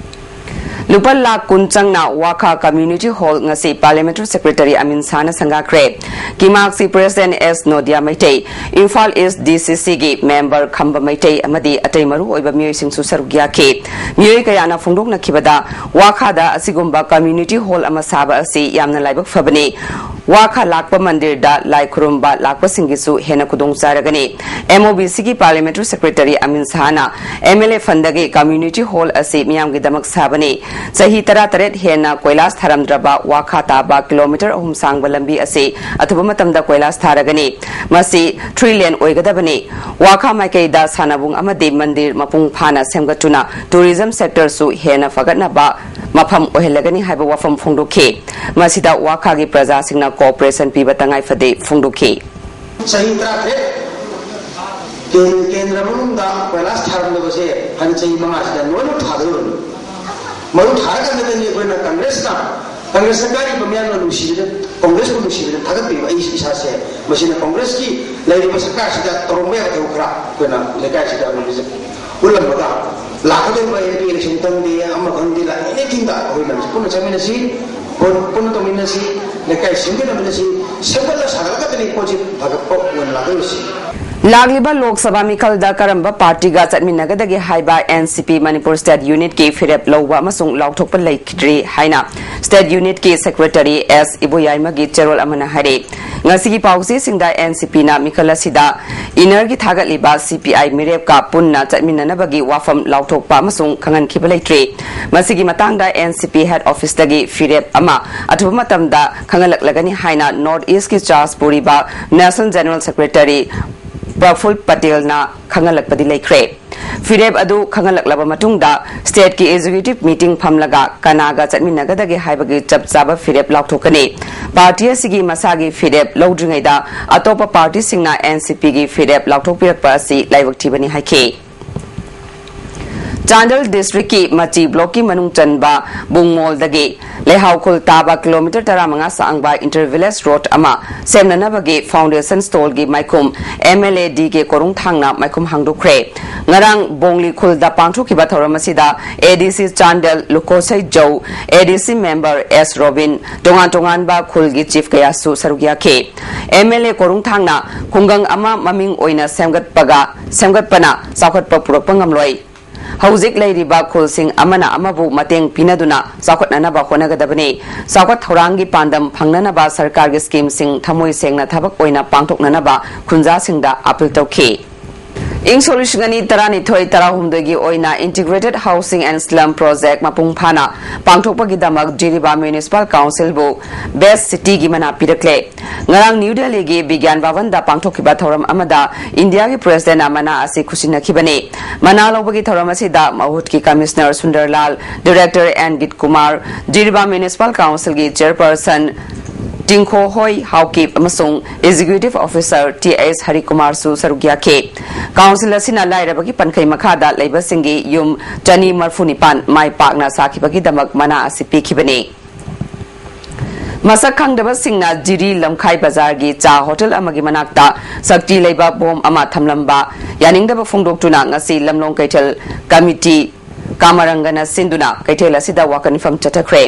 ꯂꯨꯄꯥ ꯂꯥꯈ ꯀꯨꯟ ꯆꯪꯅ ꯋꯥꯈꯥ ꯀꯝꯃ꯭ꯌꯨꯅꯤꯇꯤ ꯍꯣꯜ ꯉꯁꯤ ꯄꯥꯔꯂꯤꯌꯥꯃꯦꯟꯇꯔꯤ ꯁꯦꯀ꯭ꯔꯦꯇꯔꯤ ꯑꯃꯤꯟ ꯁꯥꯍꯅ ꯁꯪꯒꯥꯈ꯭ꯔꯦ꯫ ꯀꯤꯃꯥꯛꯁꯤ ꯄ꯭ꯔꯦꯁꯤꯗꯦꯟꯠ ꯑꯦꯁ ꯅꯣꯗꯤꯌꯥ ꯃꯩꯇꯩ, ꯏꯝꯐꯥꯜ ꯏꯁ꯭ꯠ ꯗꯤ ꯁꯤ ꯁꯤꯒꯤ ꯃꯦꯝꯕꯔ ꯈꯝꯕ ꯃꯩꯇꯩ ꯑꯃꯗꯤ ꯑꯇꯩ ꯃꯔꯨ ꯑꯣꯏꯕ ꯃꯤꯑꯣꯏꯁꯤꯡꯁꯨ ꯁꯔꯨꯛ ꯌꯥꯈꯤ꯫ ꯃꯤꯑꯣꯏ ꯀꯌꯥꯅ ꯐꯣꯡꯗꯣꯛꯅꯈꯤꯕꯗ, ꯋꯥꯈꯥꯗ ꯑꯁꯤꯒꯨꯝꯕ ꯀꯝꯃ꯭ꯌꯨꯅꯤꯇꯤ ꯍꯣꯜ ꯑꯃ ꯁꯥꯕ ꯑꯁꯤ ꯌꯥꯝꯅ ꯂꯥꯏꯕꯛ ꯐꯕꯅꯤ꯫ ꯋꯥꯈꯥ ꯂꯥꯛꯄ ꯃꯟꯗꯤꯔꯗ ꯂꯥꯏ ꯈꯨꯔꯨꯝꯕ ꯂꯥꯛꯄꯁꯤꯡꯒꯤꯁꯨ ꯍꯦꯟꯅ ꯈꯨꯗꯣꯡ ꯆꯥꯔꯒꯅꯤ꯫ ꯑꯦꯝ ꯑꯣ ꯕꯤ ꯁꯤꯒꯤ ꯄꯥꯔꯂꯤꯌꯥꯃꯦꯟꯇꯔꯤ ꯁꯦꯀ꯭ꯔꯦꯇꯔꯤ ꯑꯃꯤꯟ ꯁꯥꯍꯅ ꯑꯦꯝ ꯑꯦꯜ ꯑꯦ ꯐꯟꯗꯒꯤ ꯀꯝꯃ꯭ꯌꯨꯅꯤꯇꯤ ꯍꯣꯜ ꯑꯁꯤ ꯃꯤꯌꯥꯝꯒꯤꯗꯃꯛ ꯁꯥꯕꯅꯤ꯫ ꯆꯍꯤ ꯇꯔꯥꯇꯔꯦꯠ ꯍꯦꯟꯅ ꯀꯣꯏꯂꯥꯁ ꯊꯥꯔꯝꯗ꯭ꯔꯕ ꯋꯥꯈꯥ ꯇꯥꯕ ꯀꯤꯂꯣꯃꯤꯇꯔ ꯑꯍꯨꯝ ꯁꯥꯡꯕ ꯂꯝꯕꯤ ꯑꯁꯤ ꯑꯊꯨꯕ ꯃꯇꯝꯗ ꯀꯣꯏꯂꯥꯁ ꯊꯥꯔꯒꯅꯤ꯫ ꯃꯁꯤ ꯊ꯭ꯔꯤ ꯂꯦꯟ ꯑꯣꯏꯒꯗꯕꯅꯤ꯫ ꯋꯥꯈꯥ ꯃꯥꯏꯀꯩꯗ ꯁꯥꯟꯅꯕꯨꯡ ꯑꯃꯗꯤ ꯃꯟꯗꯤꯔ ꯃꯄꯨꯡ ꯐꯥꯅ ꯁꯦꯝꯒꯠꯇꯨꯅ ꯇꯨꯔꯤꯖꯝ ꯁꯦꯛꯇꯔꯁꯨ ꯍꯦꯟꯅ ꯐꯒꯠꯅꯕ ꯃꯐꯝ ꯑꯣꯏꯍꯜꯂꯒꯅꯤ ꯍꯥꯏꯕ ꯋꯥꯐꯝ ꯐꯣꯡꯗꯣꯛꯈꯤ꯫ ꯃꯁꯤꯗ ꯋꯥꯈꯥꯒꯤ ꯄ꯭ꯔꯖꯥꯁꯤꯡꯅ ꯀꯣꯑꯣꯄꯔꯦꯁꯟ ꯄꯤꯕ ꯇꯉꯥꯏꯐꯗꯦ ꯐꯣꯡꯗꯣꯛꯈꯤ꯫ ꯆꯍꯤ ꯇꯔꯥꯇꯔꯦꯠ ꯀꯦꯟ- ꯀꯦꯟꯗ꯭ꯔ ꯃꯅꯨꯡꯗ ꯀꯣꯏꯂꯥꯁ ꯊꯥꯔꯝꯗꯕꯁꯦ ꯍꯥꯏꯅ ꯆꯍꯤ ꯃꯉꯥꯁꯤꯗ ꯂꯣꯏꯅ ꯊꯥꯗꯣꯔꯕꯅꯤ꯫ ꯃꯗꯨ ꯊꯥꯔꯀꯥꯟꯗꯗꯤ ꯑꯩꯈꯣꯏꯅ ꯀꯪꯒ꯭ꯔꯦꯁꯅ, ꯀꯪꯒ꯭ꯔꯦꯁ ꯁꯔꯀꯥꯔꯒꯤ ꯃꯤꯌꯥꯝꯅ ꯅꯨꯡꯁꯤꯕꯗ, ꯀꯪꯒ꯭ꯔꯦꯁꯄꯨ ꯅꯨꯡꯁꯤꯕꯗ ꯊꯥꯒꯠꯄꯤꯕ ꯑꯩ ꯏꯁꯥꯁꯦ, ꯃꯁꯤꯅ ꯀꯪꯒ꯭ꯔꯦꯁꯀꯤ ꯂꯩꯔꯤꯕ ꯁꯔꯀꯥꯔꯁꯤꯗ ꯇꯧꯔꯝꯕ ꯌꯥꯕ ꯊꯕꯛ ꯈꯔ ꯑꯩꯈꯣꯏꯅ ꯂꯩꯀꯥꯏꯁꯤꯗ ꯑꯩꯈꯣꯏꯅ ꯎꯠꯂꯝꯃꯒ ꯂꯥꯛꯀꯗꯧꯔꯤꯕ ꯑꯦꯝ ꯄꯤ ꯏꯂꯦꯛꯁꯟ ꯈꯪꯗꯦ, ꯑꯃ ꯈꯪꯗꯦ, ꯂꯥꯛ ꯑꯦꯅꯤꯊꯤꯡꯗ ꯑꯩꯈꯣꯏ ꯃꯌꯥꯝꯁꯦ ꯄꯨꯟꯅ ꯆꯠꯃꯤꯟꯅꯁꯤ, ꯄꯨꯟ- ꯄꯨꯟꯅ ꯇꯧꯃꯤꯟꯅꯁꯤ, ꯂꯩꯀꯥꯏ ꯁꯦꯝꯒꯠꯅꯃꯤꯟꯅꯁꯤ꯫ ꯁꯦꯝꯒꯠꯂ ꯁꯥꯒꯠꯂꯛꯀꯗꯣꯏꯅꯤ꯫ ꯄꯣꯠꯁꯤ ꯐꯒꯠꯄ ꯑꯣꯏꯅ ꯂꯥꯛꯀꯗꯣꯏꯁꯤ꯫ ꯂꯥꯛꯂꯤꯕ ꯂꯣꯛ ꯁꯚꯥ ꯃꯤꯈꯜꯗ ꯀꯔꯝꯕ ꯄꯥꯔꯇꯤꯒ ꯆꯠꯃꯤꯟꯅꯒꯗꯒꯦ ꯍꯥꯏꯕ ꯑꯦꯟ ꯁꯤ ꯄꯤ ꯃꯅꯤꯄꯨꯔ ꯁ꯭ꯇꯦꯠ ꯌꯨꯅꯤꯠꯀꯤ ꯐꯤꯔꯦꯞ ꯂꯧꯕ ꯑꯃꯁꯨꯡ ꯂꯥꯎꯊꯣꯛꯄ ꯂꯩꯈꯤꯗ꯭ꯔꯤ ꯍꯥꯏꯅ ꯁ꯭ꯇꯦꯠ ꯌꯨꯅꯤꯠꯀꯤ ꯁꯦꯀ꯭ꯔꯦꯇꯔꯤ ꯑꯦꯁ ꯏꯕꯣꯌꯥꯏꯃꯒꯤ ꯆꯦꯔꯣꯜ ꯑꯃꯅ ꯍꯥꯏꯔꯦ꯫ ꯉꯁꯤꯒꯤ ꯄꯥꯎꯆꯦꯁꯤꯡꯗ ꯑꯦꯟ ꯁꯤ ꯄꯤꯅ ꯃꯤꯈꯜ ꯑꯁꯤꯗ ꯏꯅꯔꯒꯤ ꯊꯥꯒꯠꯂꯤꯕ ꯁꯤ ꯄꯤ ꯑꯥꯏ ꯃꯤꯔꯦꯞꯀ ꯄꯨꯟꯅ ꯆꯠꯃꯤꯟꯅꯅꯕꯒꯤ ꯋꯥꯐꯝ ꯂꯥꯎꯊꯣꯛꯄ ꯑꯃꯁꯨꯡ ꯈꯪꯍꯟꯈꯤꯕ ꯂꯩꯇ꯭ꯔꯤ꯫ ꯃꯁꯤꯒꯤ ꯃꯇꯥꯡꯗ ꯑꯦꯟ ꯁꯤ ꯄꯤ ꯍꯦꯗ ꯑꯣꯐꯤꯁꯇꯒꯤ ꯐꯤꯔꯦꯞ ꯑꯃ ꯑꯊꯨꯕ ꯃꯇꯝꯗ ꯈꯪꯍꯜꯂꯛꯂꯒꯅꯤ ꯍꯥꯏꯅ ꯅꯣꯔꯠ ꯏꯁꯀꯤ ꯆꯥꯔꯖ ꯄꯨꯔꯤꯕ ꯅꯦꯁꯅꯦꯜ ꯖꯦꯅꯔꯦꯜ ꯁꯦꯀ꯭ꯔꯦꯇꯔꯤ ꯄ꯭ꯔꯐꯨꯜ ꯄꯇꯦꯜꯅ ꯈꯪꯍꯜꯂꯛꯄꯗꯤ ꯂꯩꯈ꯭ꯔꯦ꯫ ꯐꯤꯔꯦꯞ ꯑꯗꯨ ꯈꯪꯍꯜꯂꯛꯂꯕ ꯃꯇꯨꯡꯗ ꯁ꯭ꯇꯦꯠꯀꯤ ꯑꯦꯛꯖꯤꯀ꯭ꯌꯨꯇꯤꯚ ꯃꯤꯇꯤꯡ ꯐꯝꯂꯒ ꯀꯅꯥꯒ ꯆꯠꯃꯤꯟꯅꯒꯗꯒꯦ ꯍꯥꯏꯕꯒꯤ ꯆꯞ ꯆꯥꯕ ꯐꯤꯔꯦꯞ ꯂꯥꯎꯊꯣꯛꯀꯅꯤ꯫ ꯄꯥꯔꯇꯤ ꯑꯁꯤꯒꯤ ꯃꯁꯥꯒꯤ ꯐꯤꯔꯦꯞ ꯂꯧꯗ꯭ꯔꯤꯉꯩꯗ ꯑꯇꯣꯞꯄ ꯄꯥꯔꯇꯤꯁꯤꯡꯅ ꯑꯦꯟ ꯁꯤ ꯄꯤꯒꯤ ꯐꯤꯔꯦꯞ ꯂꯥꯎꯊꯣꯛꯄꯤꯔꯛꯄ ꯑꯁꯤ ꯂꯥꯏꯕꯛ ꯊꯤꯕꯅꯤ ꯍꯥꯏꯈꯤ꯫ ꯆꯥꯟꯗꯦꯜ ꯗꯤꯁꯇ꯭ꯔꯤꯛꯀꯤ ꯃꯆꯤ ꯕ꯭ꯂꯣꯛꯀꯤ ꯃꯅꯨꯡ ꯆꯟꯕ ꯕꯨꯡꯃꯣꯜꯗꯒꯤ ꯂꯩꯍꯥꯎ ꯈꯨꯜ ꯇꯥꯕ ꯀꯤꯂꯣꯃꯤꯇꯔ ꯇꯔꯥꯃꯉꯥ ꯁꯥꯡꯕ ꯏꯟꯇꯔ ꯚꯤꯂꯦꯖ ꯔꯣꯗ ꯑꯃ ꯁꯦꯝꯅꯅꯕꯒꯤ ꯐꯥꯎꯟꯗꯦꯁꯟ ꯁ꯭ꯇꯣꯟꯒꯤ ꯃꯥꯏꯈꯨꯝ M L A D K ꯀꯣꯔꯨꯡꯊꯥꯡꯅ ꯃꯥꯏꯈꯨꯝ ꯍꯥꯡꯗꯣꯛꯈ꯭ꯔꯦ꯫ ꯉꯔꯥꯡ ꯕꯣꯡꯂꯤ ꯈꯨꯜꯗ ꯄꯥꯡꯊꯣꯛꯈꯤꯕ ꯊꯧꯔꯝ ꯑꯁꯤꯗ ꯑꯦ ꯗꯤ ꯁꯤ ꯆꯥꯟꯗꯦꯜ ꯂꯨꯀꯣꯁꯩ ꯖꯧ, ꯑꯦ ꯗꯤ ꯁꯤ ꯃꯦꯝꯕꯔ ꯑꯦꯁ ꯔꯣꯕꯤꯟ, ꯇꯣꯉꯥꯟ ꯇꯣꯉꯥꯟꯕ ꯈꯨꯜꯒꯤ ꯆꯤꯐ ꯀꯌꯥꯁꯨ ꯁꯔꯨꯛ ꯌꯥꯈꯤ꯫ ꯑꯦꯝ ꯑꯦꯜ ꯑꯦ ꯀꯣꯔꯨꯡꯊꯥꯡꯅ ꯈꯨꯡꯒꯪ ꯑꯃ ꯃꯃꯤꯡ ꯑꯣꯏꯅ ꯁꯦꯝꯒꯠꯄꯒ ꯁꯦꯝꯒꯠꯄꯅ ꯆꯥꯎꯈꯠꯄ ꯄꯨꯔꯛꯄ ꯉꯝꯂꯣꯏ꯫ ꯍꯧꯖꯤꯛ ꯂꯩꯔꯤꯕ ꯈꯨꯜꯁꯤꯡ ꯑꯃꯅ ꯑꯃꯕꯨ ꯃꯇꯦꯡ ꯄꯤꯅꯗꯨꯅ ꯆꯥꯎꯈꯠꯅꯅꯕ ꯍꯣꯠꯅꯒꯗꯕꯅꯤ꯫ ꯆꯥꯎꯈꯠ ꯊꯧꯔꯥꯡꯒꯤ ꯄꯥꯟꯗꯝ ꯐꯪꯅꯅꯕ ꯁꯔꯀꯥꯔꯒꯤ ꯁ꯭ꯀꯤꯝꯁꯤꯡ ꯊꯃꯣꯏ ꯁꯦꯡꯅ ꯊꯕꯛ ꯑꯣꯏꯅ ꯄꯥꯡꯊꯣꯛꯅꯅꯕ ꯈꯨꯟꯖꯥꯁꯤꯡꯗ ꯑꯥꯄꯤꯜ ꯇꯧꯈꯤ꯫ ꯏꯪ ꯁꯣꯛ ꯂꯤꯁꯤꯡ ꯑꯅꯤ ꯇꯔꯥꯅꯤꯊꯣꯏ ꯇꯔꯥꯍꯨꯝꯗꯣꯏꯒꯤ ꯑꯣꯏꯅ ꯏꯟꯇꯤꯒ꯭ꯔꯦꯇꯦꯗ ꯍꯥꯎꯁꯤꯡ ꯑꯦꯟ ꯁ꯭ꯂꯝ ꯄ꯭ꯔꯣꯖꯦꯛ ꯃꯄꯨꯡ ꯐꯥꯅ ꯄꯥꯡꯊꯣꯛꯄꯒꯤꯗꯃꯛ ꯖꯤꯔꯤꯕꯥꯝ ꯃ꯭ꯌꯨꯅꯤꯁꯤꯄꯥꯜ ꯀꯥꯎꯟꯁꯤꯜꯕꯨ ꯕꯦꯁ ꯁꯤꯇꯤꯒꯤ ꯃꯅꯥ ꯄꯤꯔꯛꯂꯦ꯫ ꯉꯔꯥꯡ ꯅ꯭ꯌꯨ ꯗꯦꯜꯂꯤꯒꯤ ꯕꯤꯒ꯭ꯌꯥꯟ ꯚꯕꯟꯗ ꯄꯥꯡꯊꯣꯛꯈꯤꯕ ꯊꯧꯔꯝ ꯑꯃꯗ ꯏꯟꯗꯤꯌꯥꯒꯤ ꯄ꯭ꯔꯦꯁꯤꯗꯦꯟꯠꯅ ꯃꯅꯥ ꯑꯁꯤ ꯈꯨꯠꯁꯤꯟꯅꯈꯤꯕꯅꯤ꯫ ꯃꯅꯥ ꯂꯧꯕꯒꯤ ꯊꯧꯔꯝ ꯑꯁꯤꯗ ꯃꯍꯨꯠꯀꯤ commissioner Sundarlal, director N Gitkumar, Jiribam municipal ꯀꯥꯎꯟꯁꯤꯜꯒꯤ ꯆꯦꯌꯔꯄꯔꯁꯟ ꯇꯤꯡꯈꯣꯍꯣꯏ ꯍꯥꯎꯀꯤꯞ ꯑꯃꯁꯨꯡ ꯑꯦꯛꯖꯤꯀ꯭ꯌꯨꯇꯤꯚ ꯑꯣꯐꯤꯁꯔ ꯇꯤ ꯑꯩꯆ ꯍꯔꯤꯀꯨꯃꯥꯔꯁꯨ ꯁꯔꯨꯛ ꯌꯥꯈꯤ꯫ ꯀꯥꯎꯟꯁꯤꯜ ꯑꯁꯤꯅ ꯂꯥꯏꯔꯕꯒꯤ ꯄꯟꯈꯩ ꯃꯈꯥꯗ ꯂꯩꯕꯁꯤꯡꯒꯤ ꯌꯨꯝ ꯆꯅꯤ ꯃꯔꯤꯐꯨ ꯅꯤꯄꯥꯟ ꯃꯥꯏ ꯄꯥꯛꯅ ꯁꯥꯈꯤꯕꯒꯤꯗꯃꯛ ꯃꯅꯥ ꯑꯁꯤ ꯄꯤꯈꯤꯕꯅꯤ꯫ ꯃꯁꯛ ꯈꯪꯗꯕꯁꯤꯡꯅ ꯖꯤꯔꯤ ꯂꯝꯈꯥꯏ ꯕꯖꯥꯔꯒꯤ ꯆꯥ ꯍꯣꯇꯦꯜ ꯑꯃꯒꯤ ꯃꯅꯥꯛꯇ ꯁꯛꯇꯤ ꯂꯩꯕ ꯕꯣꯝ ꯑꯃ ꯊꯝꯂꯝꯕ ꯌꯥꯅꯤꯡꯗꯕ ꯐꯣꯡꯗꯣꯛꯇꯨꯅ ꯉꯁꯤ ꯂꯝꯂꯣꯡ ꯀꯩꯊꯦꯜ ꯀꯃꯤꯇꯤ ꯀꯥꯃꯔꯪꯒꯅ ꯁꯤꯟꯗꯨꯅ ꯀꯩꯊꯦꯜ ꯑꯁꯤꯗ ꯋꯥꯀꯠ ꯃꯤꯐꯝ ꯆꯠꯊꯈ꯭ꯔꯦ꯫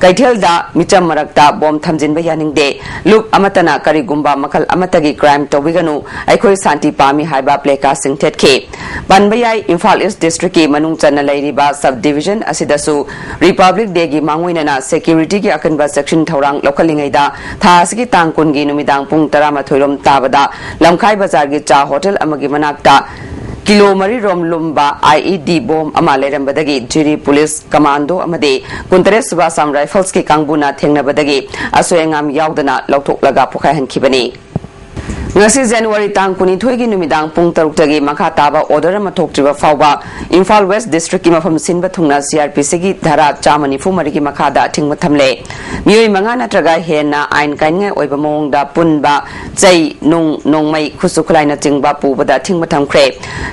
ꯀꯩꯊꯦꯜꯗ ꯃꯤꯆꯝ ꯃꯔꯛꯇ ꯕꯣꯝ ꯊꯝꯖꯤꯟꯕ ꯌꯥꯅꯤꯡꯗꯦ, ꯂꯨꯞ ꯑꯃꯠꯇꯅ ꯀꯔꯤꯒꯨꯝꯕ ꯃꯈꯜ ꯑꯃꯠꯇꯒꯤ ꯀ꯭ꯔꯥꯏꯝ ꯇꯧꯕꯤꯒꯅꯨ, ꯑꯩꯈꯣꯏ ꯁꯥꯟꯇꯤ ꯄꯥꯝꯃꯤ ꯍꯥꯏꯕ ꯄ꯭ꯂꯦꯀꯥꯔꯗꯁꯤꯡ ꯊꯦꯠꯈꯤ꯫ ꯄꯟꯕ ꯌꯥꯏ, ꯏꯝꯐꯥꯜ ꯏꯁ ꯗꯤꯁꯇ꯭ꯔꯤꯛꯀꯤ ꯃꯅꯨꯡ ꯆꯟꯅ ꯂꯩꯔꯤꯕ ꯁꯕ ꯗꯤꯕꯤꯖꯟ ꯑꯁꯤꯗꯁꯨ ꯔꯤꯄꯕ꯭ꯂꯤꯛ ꯗꯦꯒꯤ ꯃꯥꯡꯑꯣꯏꯅꯅ ꯁꯦꯀ꯭ꯌꯨꯔꯤꯇꯤꯒꯤ ꯑꯀꯟꯕ ꯆꯦꯛꯁꯤꯟ ꯊꯧꯔꯥꯡ ꯂꯧꯈꯠꯂꯤꯉꯩꯗ ꯊꯥ ꯑꯁꯤꯒꯤ ꯇꯥꯡ ꯀꯨꯟꯒꯤ ꯅꯨꯃꯤꯗꯥꯡ ꯄꯨꯡ ꯇꯔꯥꯃꯥꯊꯣꯏ ꯔꯣꯝ ꯇꯥꯕꯗ ꯂꯝꯈꯥꯏ ꯕꯖꯥꯔꯒꯤ ꯆꯥ ꯍꯣꯇꯦꯜ ꯑꯃꯒꯤ ꯃꯅꯥꯛꯇ ꯀꯤꯂꯣ ꯃꯔꯤ ꯔꯣꯝ ꯂꯨꯝꯕ ꯑꯥꯏ ꯏ ꯗꯤ ꯕꯣꯝ ꯑꯃ ꯂꯩꯔꯝꯕꯗꯒꯤ ꯖꯤꯔꯤ ꯄꯨꯂꯤꯁ ꯀꯃꯥꯟꯗꯣ ꯑꯃꯗꯤ ꯀꯨꯟꯇꯔꯦꯠ ꯁꯨꯕ ꯑꯁꯥꯝ ꯔꯥꯏꯐꯜꯁꯀꯤ ꯀꯥꯡꯕꯨꯅ ꯊꯦꯡꯅꯕꯗꯒꯤ ꯑꯁꯣꯏ ꯑꯉꯥꯝ ꯌꯥꯎꯗꯅ ꯂꯧꯊꯣꯛꯂꯒ ꯄꯣꯈꯥꯏꯍꯟꯈꯤꯕꯅꯤ꯫ ꯉꯁꯤ ꯖꯅꯋꯥꯔꯤ ꯇꯥꯡ ꯀꯨꯟꯅꯤꯊꯣꯏꯒꯤ ꯅꯨꯃꯤꯗꯥꯡ ꯄꯨꯡ ꯇꯔꯨꯛꯇꯒꯤ ꯃꯈꯥ ꯇꯥꯕ ꯑꯣꯔꯗꯔ ꯑꯃ ꯊꯣꯛꯇ꯭ꯔꯤꯕ ꯐꯥꯎꯕ ꯏꯝꯐꯥꯜ ꯋꯦꯁ ꯗꯤꯁꯇ꯭ꯔꯤꯛꯀꯤ ꯃꯐꯝ ꯁꯤꯟꯕ ꯊꯨꯡꯅ ꯁꯤ ꯑꯥꯔ ꯄꯤ ꯁꯤꯒꯤ ꯙꯥꯔꯥ ꯆꯥꯝꯃ ꯅꯤꯐꯨ ꯃꯔꯤꯒꯤ ꯃꯈꯥꯗ ꯑꯊꯤꯡꯕ ꯊꯝꯂꯦ꯫ ꯃꯤꯑꯣꯏ ꯃꯉꯥ ꯅꯠꯇ꯭ꯔꯒ ꯍꯦꯟꯅ ꯑꯥꯏꯟ ꯀꯥꯏꯅꯤꯡꯉꯥꯏ ꯑꯣꯏꯕ ꯃꯑꯣꯡꯗ ꯄꯨꯟꯕ, ꯆꯩ, ꯅꯨꯡ, ꯅꯣꯡꯃꯩ, ꯈꯨꯠꯁꯨ ꯈꯨꯠꯂꯥꯏꯅꯆꯤꯡꯕ ꯄꯨꯕꯗ ꯑꯊꯤꯡꯕ ꯊꯝꯈ꯭ꯔꯦ꯫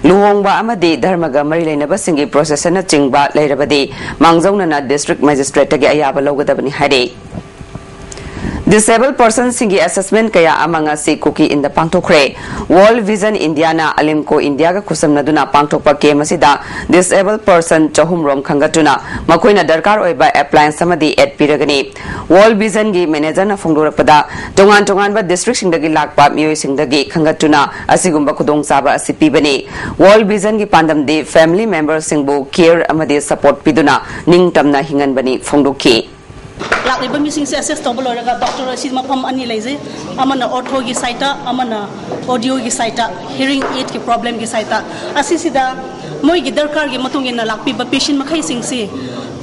ꯂꯨꯍꯣꯡꯕ ꯑꯃꯗꯤ ꯙꯔꯃꯒ ꯃꯔꯤ ꯂꯩꯅꯕꯁꯤꯡꯒꯤ ꯄ꯭ꯔꯣꯁꯦꯁꯟꯅꯆꯤꯡꯕ ꯂꯩꯔꯕꯗꯤ ꯃꯥꯡꯖꯧꯅꯅ ꯗꯤꯁꯇ꯭ꯔꯤꯛ ꯃꯦꯖꯤꯁꯇ꯭ꯔꯦꯠꯇꯒꯤ ꯑꯌꯥꯕ ꯂꯧꯒꯗꯕꯅꯤ ꯍꯥꯏꯔꯤ꯫ ꯗꯤꯁꯦꯕꯜ ꯄꯔꯁꯟꯁꯤꯡꯒꯤ ꯑꯦꯁꯦꯁꯃꯦꯟ ꯀꯌꯥ ꯑꯃ ꯉꯁꯤ ꯀꯨꯀꯤ ꯏꯟꯗ ꯄꯥꯡꯊꯣꯛꯈ꯭ꯔꯦ꯫ ꯋꯥꯔꯜ ꯚꯤꯖꯟ ꯏꯟꯗꯤꯌꯥꯅ ꯑꯂꯤꯝꯀꯣ ꯏꯟꯗꯤꯌꯥꯒ ꯈꯨꯠꯁꯝꯅꯗꯨꯅ ꯄꯥꯡꯊꯣꯛꯄ ꯀꯦꯝ ꯑꯁꯤꯗ ꯗꯤꯁꯦꯕꯜ ꯄꯔꯁꯟ ꯆꯍꯨꯝ ꯔꯣꯝ ꯈꯟꯒꯠꯇꯨꯅ ꯃꯈꯣꯏꯅ ꯗꯔꯀꯥꯔ ꯑꯣꯏꯕ ꯑꯦꯄ꯭ꯂꯥꯌꯦꯟꯁ ꯑꯃꯗꯤ ꯑꯦꯗ ꯄꯤꯔꯒꯅꯤ꯫ ꯋꯥꯔꯜ ꯚꯤꯖꯟꯒꯤ ꯃꯦꯅꯦꯖꯔꯅ ꯐꯣꯡꯗꯣꯔꯛꯄꯗ, ꯇꯣꯉꯥꯟ ꯇꯣꯉꯥꯟꯕ ꯗꯤꯁꯇ꯭ꯔꯤꯛꯁꯤꯡꯗꯒꯤ ꯂꯥꯛꯄ ꯃꯤꯑꯣꯏꯁꯤꯡꯗꯒꯤ ꯈꯟꯒꯠꯇꯨꯅ ꯑꯁꯤꯒꯨꯝꯕ ꯈꯨꯗꯣꯡꯆꯥꯕ ꯑꯁꯤ ꯄꯤꯕꯅꯤ꯫ ꯋꯥꯔꯜ ꯚꯤꯖꯟꯒꯤ ꯄꯥꯟꯗꯝꯗꯤ ꯐꯦꯃꯤꯂꯤ ꯃꯦꯝꯕꯔꯁꯤꯡꯕꯨ ꯀꯦꯌꯔ ꯑꯃꯗꯤ ꯁꯄꯣꯔꯠ ꯄꯤꯗꯨꯅ ꯅꯤꯡꯇꯝꯅ ꯍꯤꯡꯍꯟꯕꯅꯤ ꯐꯣꯡꯗꯣꯛꯈꯤ꯫ ꯂꯥꯛꯂꯤꯕ ꯃꯤꯁꯤꯡꯁꯦ ꯑꯦꯁꯦꯁ ꯇꯧꯕ ꯂꯣꯏꯔꯒ ꯗꯣꯛꯇꯔ ꯑꯁꯤ ꯃꯐꯝ ꯑꯅꯤ ꯂꯩꯖꯩ, ꯑꯃꯅ ꯑꯣꯔꯊꯣꯒꯤ ꯁꯥꯏꯠꯇ, ꯑꯃꯅ ꯑꯣꯗꯤꯑꯣꯒꯤ ꯁꯥꯏꯠꯇ, ꯍꯤꯌꯔꯤꯡ ꯑꯦꯗꯀꯤ ꯄ꯭ꯔꯣꯕ꯭ꯂꯦꯝꯒꯤ ꯁꯥꯏꯠꯇ꯫ ꯑꯁꯤꯁꯤꯗ ꯃꯣꯏꯒꯤ ꯗꯔꯀꯥꯔꯒꯤ ꯃꯇꯨꯡ ꯏꯟꯅ ꯂꯥꯛꯄꯤꯕ ꯄꯦꯁꯦꯟ ꯃꯈꯩꯁꯤꯡꯁꯤ